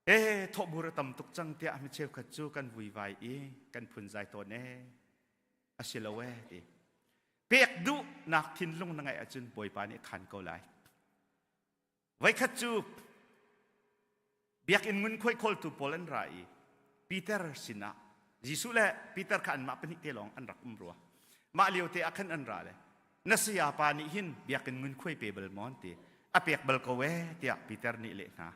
L: ee thawhbur a tam tuk cang tiah mi cheukhat cu kan vuivai i kan phunzai tawn ee a si lo ee ti. Pek duhnak thinlung na ngeih ahcun Bawipa nih khan ko lai. Voikhat cu biakinn ngunkhuai khawltu pawl an ra i Peter sinah Jesuh le Peter kha anmah pahnih te lawng an rak um rua. Mah lio te ah khan an ra le na saya pa nih hin biakinn ngunkhuai pe bal maw an ti. A pek bal ko ee tiah Peter nih leh hna.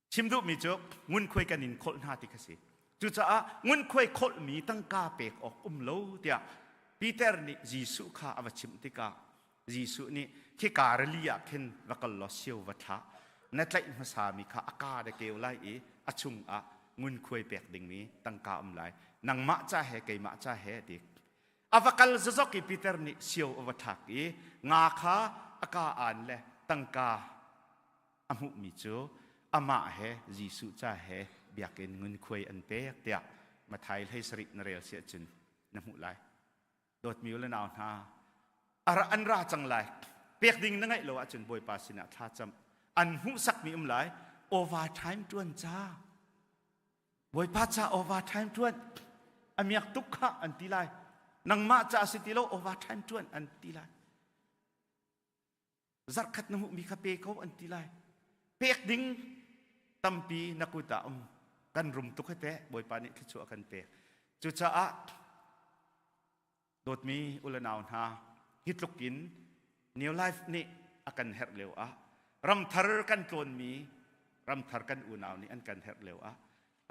L: Chim duhmi cu ngunkhuai kan in kholh hna ti kha si. Cucaah ngunkhuai kholhmi tangka pek awk um lo tiah Peter nih Jesuh kha a va chimh tikah Jesuh nih khika rili ah khin va kal law sio va thlah. Na tlaih hmasami kha a kaa na keu lai i a chungah ngunkhuai pek dingmi tangka um lai. Nangmah ca he keimah ca he a ti. A va kal zazok i Peter nih sio a va thlak i nga kha a kaa aan le tangka a hmuhmi cu amah he Jesuh ca he biakinn ngunkhuai an pek tiah Mathai hlei sarih na rel si ahcun na hmuh lai. Dawtmi u le nau hna, ara an ra cang lai. Pek ding na ngeih lo ahcun Bawipa sinah thla cam. An hmuhsakmi um lai. Overtime ṭuan ca. Bawipa ca overtime ṭuan. A miak tuk kha an ti lai. Nangmah ca si ti lo overtime ṭuan an ti lai. Zarhkhat na hmuhmi kha pe ko an ti lai. Pek ding tampi na kut ah um. Kan rum tuk hete Bawipa nih thluachuah kan pek. Cucaah dawtmi u le nau hna hi tluk in New Life nih a kan herh lio ah ramthar kan tlawnmi ramthar kan unau nih an kan herh lio ah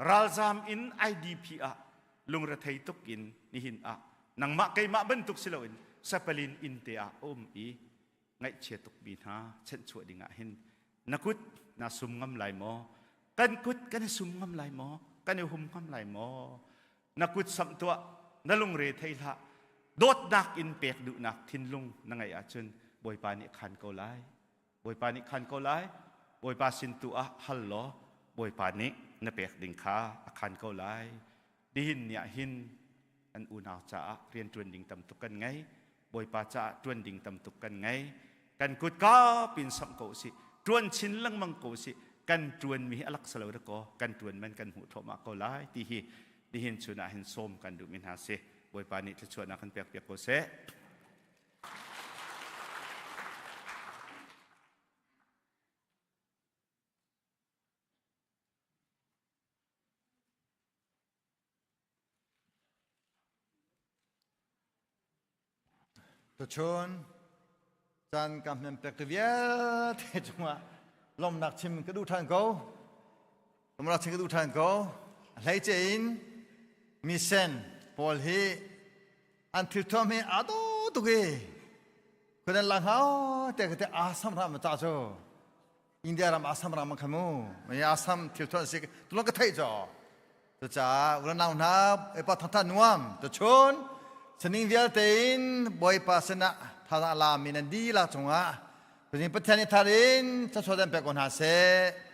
L: ralzam in IDP ah lungrethei tuk in nihin ah nangmah keimah bantuk si loin sapalin inn te ah a um i ngaihchia tuk mi hna chanhchuah ding ah hin na kut na sum ngam lai maw? Kan kut kan i sum ngam lai maw? Kan i hum ngam lai maw? Na kut samh tuah, na lungre thei hlah. Dawtnak in pek duhnak thinlung na ngeih ahcun Bawipa nih khan ko lai. Bawipa nih khan ko lai. Bawipa sin tu ah hal law Bawipa nih na pek ding kha a khan ko lai. Nihin ni ah hin an unau caah rianṭuan ding tam tuk kan ngei. Bawipa caah ṭuan ding tam tuk kan ngei. Kan kut kap in samh ko usih. Ṭuan chin lengmang ko usih. Kan ṭuanmi hi a laksa lo dakaw kan ṭuan man kan hmuh thluahmah ko lai ti hi nihin chun ah hin sawm kan duhmi hna si. Bawipa nih thluachuahnak kan pek piak ko seh.
M: Tuchun caan ka hmem pek tu vialte cungah lawmhnak chim ka duh ṭhan ko. Lawmhnak chim ka duh ṭhan ko. A hleice in misen pawl hi an thilthuam hi aa dawh tuk i khunan lang hau te ka te Assam ram ta cu India ram Assam ram kha mu mai Assam thilthuam si tulong ka theih cho cucaah unau hna epa thangtha nuam tuchun saning vialte in Bawipa sinah thazaang la mi nan dihlak cungah Pathian Pathian i thar in thluachuah dan pek ko hna seh.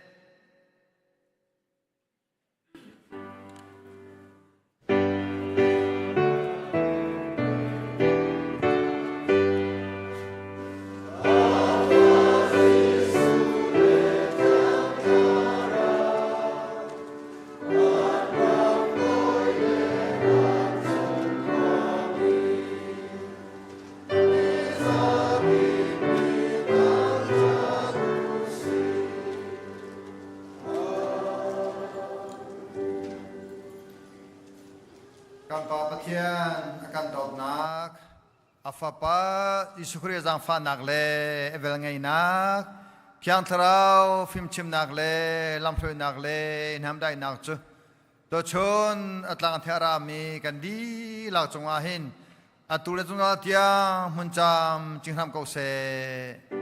M: Kan Pa Pathian a kan dawtnak, a Fapa Jesuh Khrih zaangfahnak le a velngeihnak, Thiang Thlarau fimchimnak le lamhruainak le hnamdaihnak cu tuchun a tlang the a rami kan dihlak cungah hin atu le zungzal tiang hmun cam cinghram ko seh.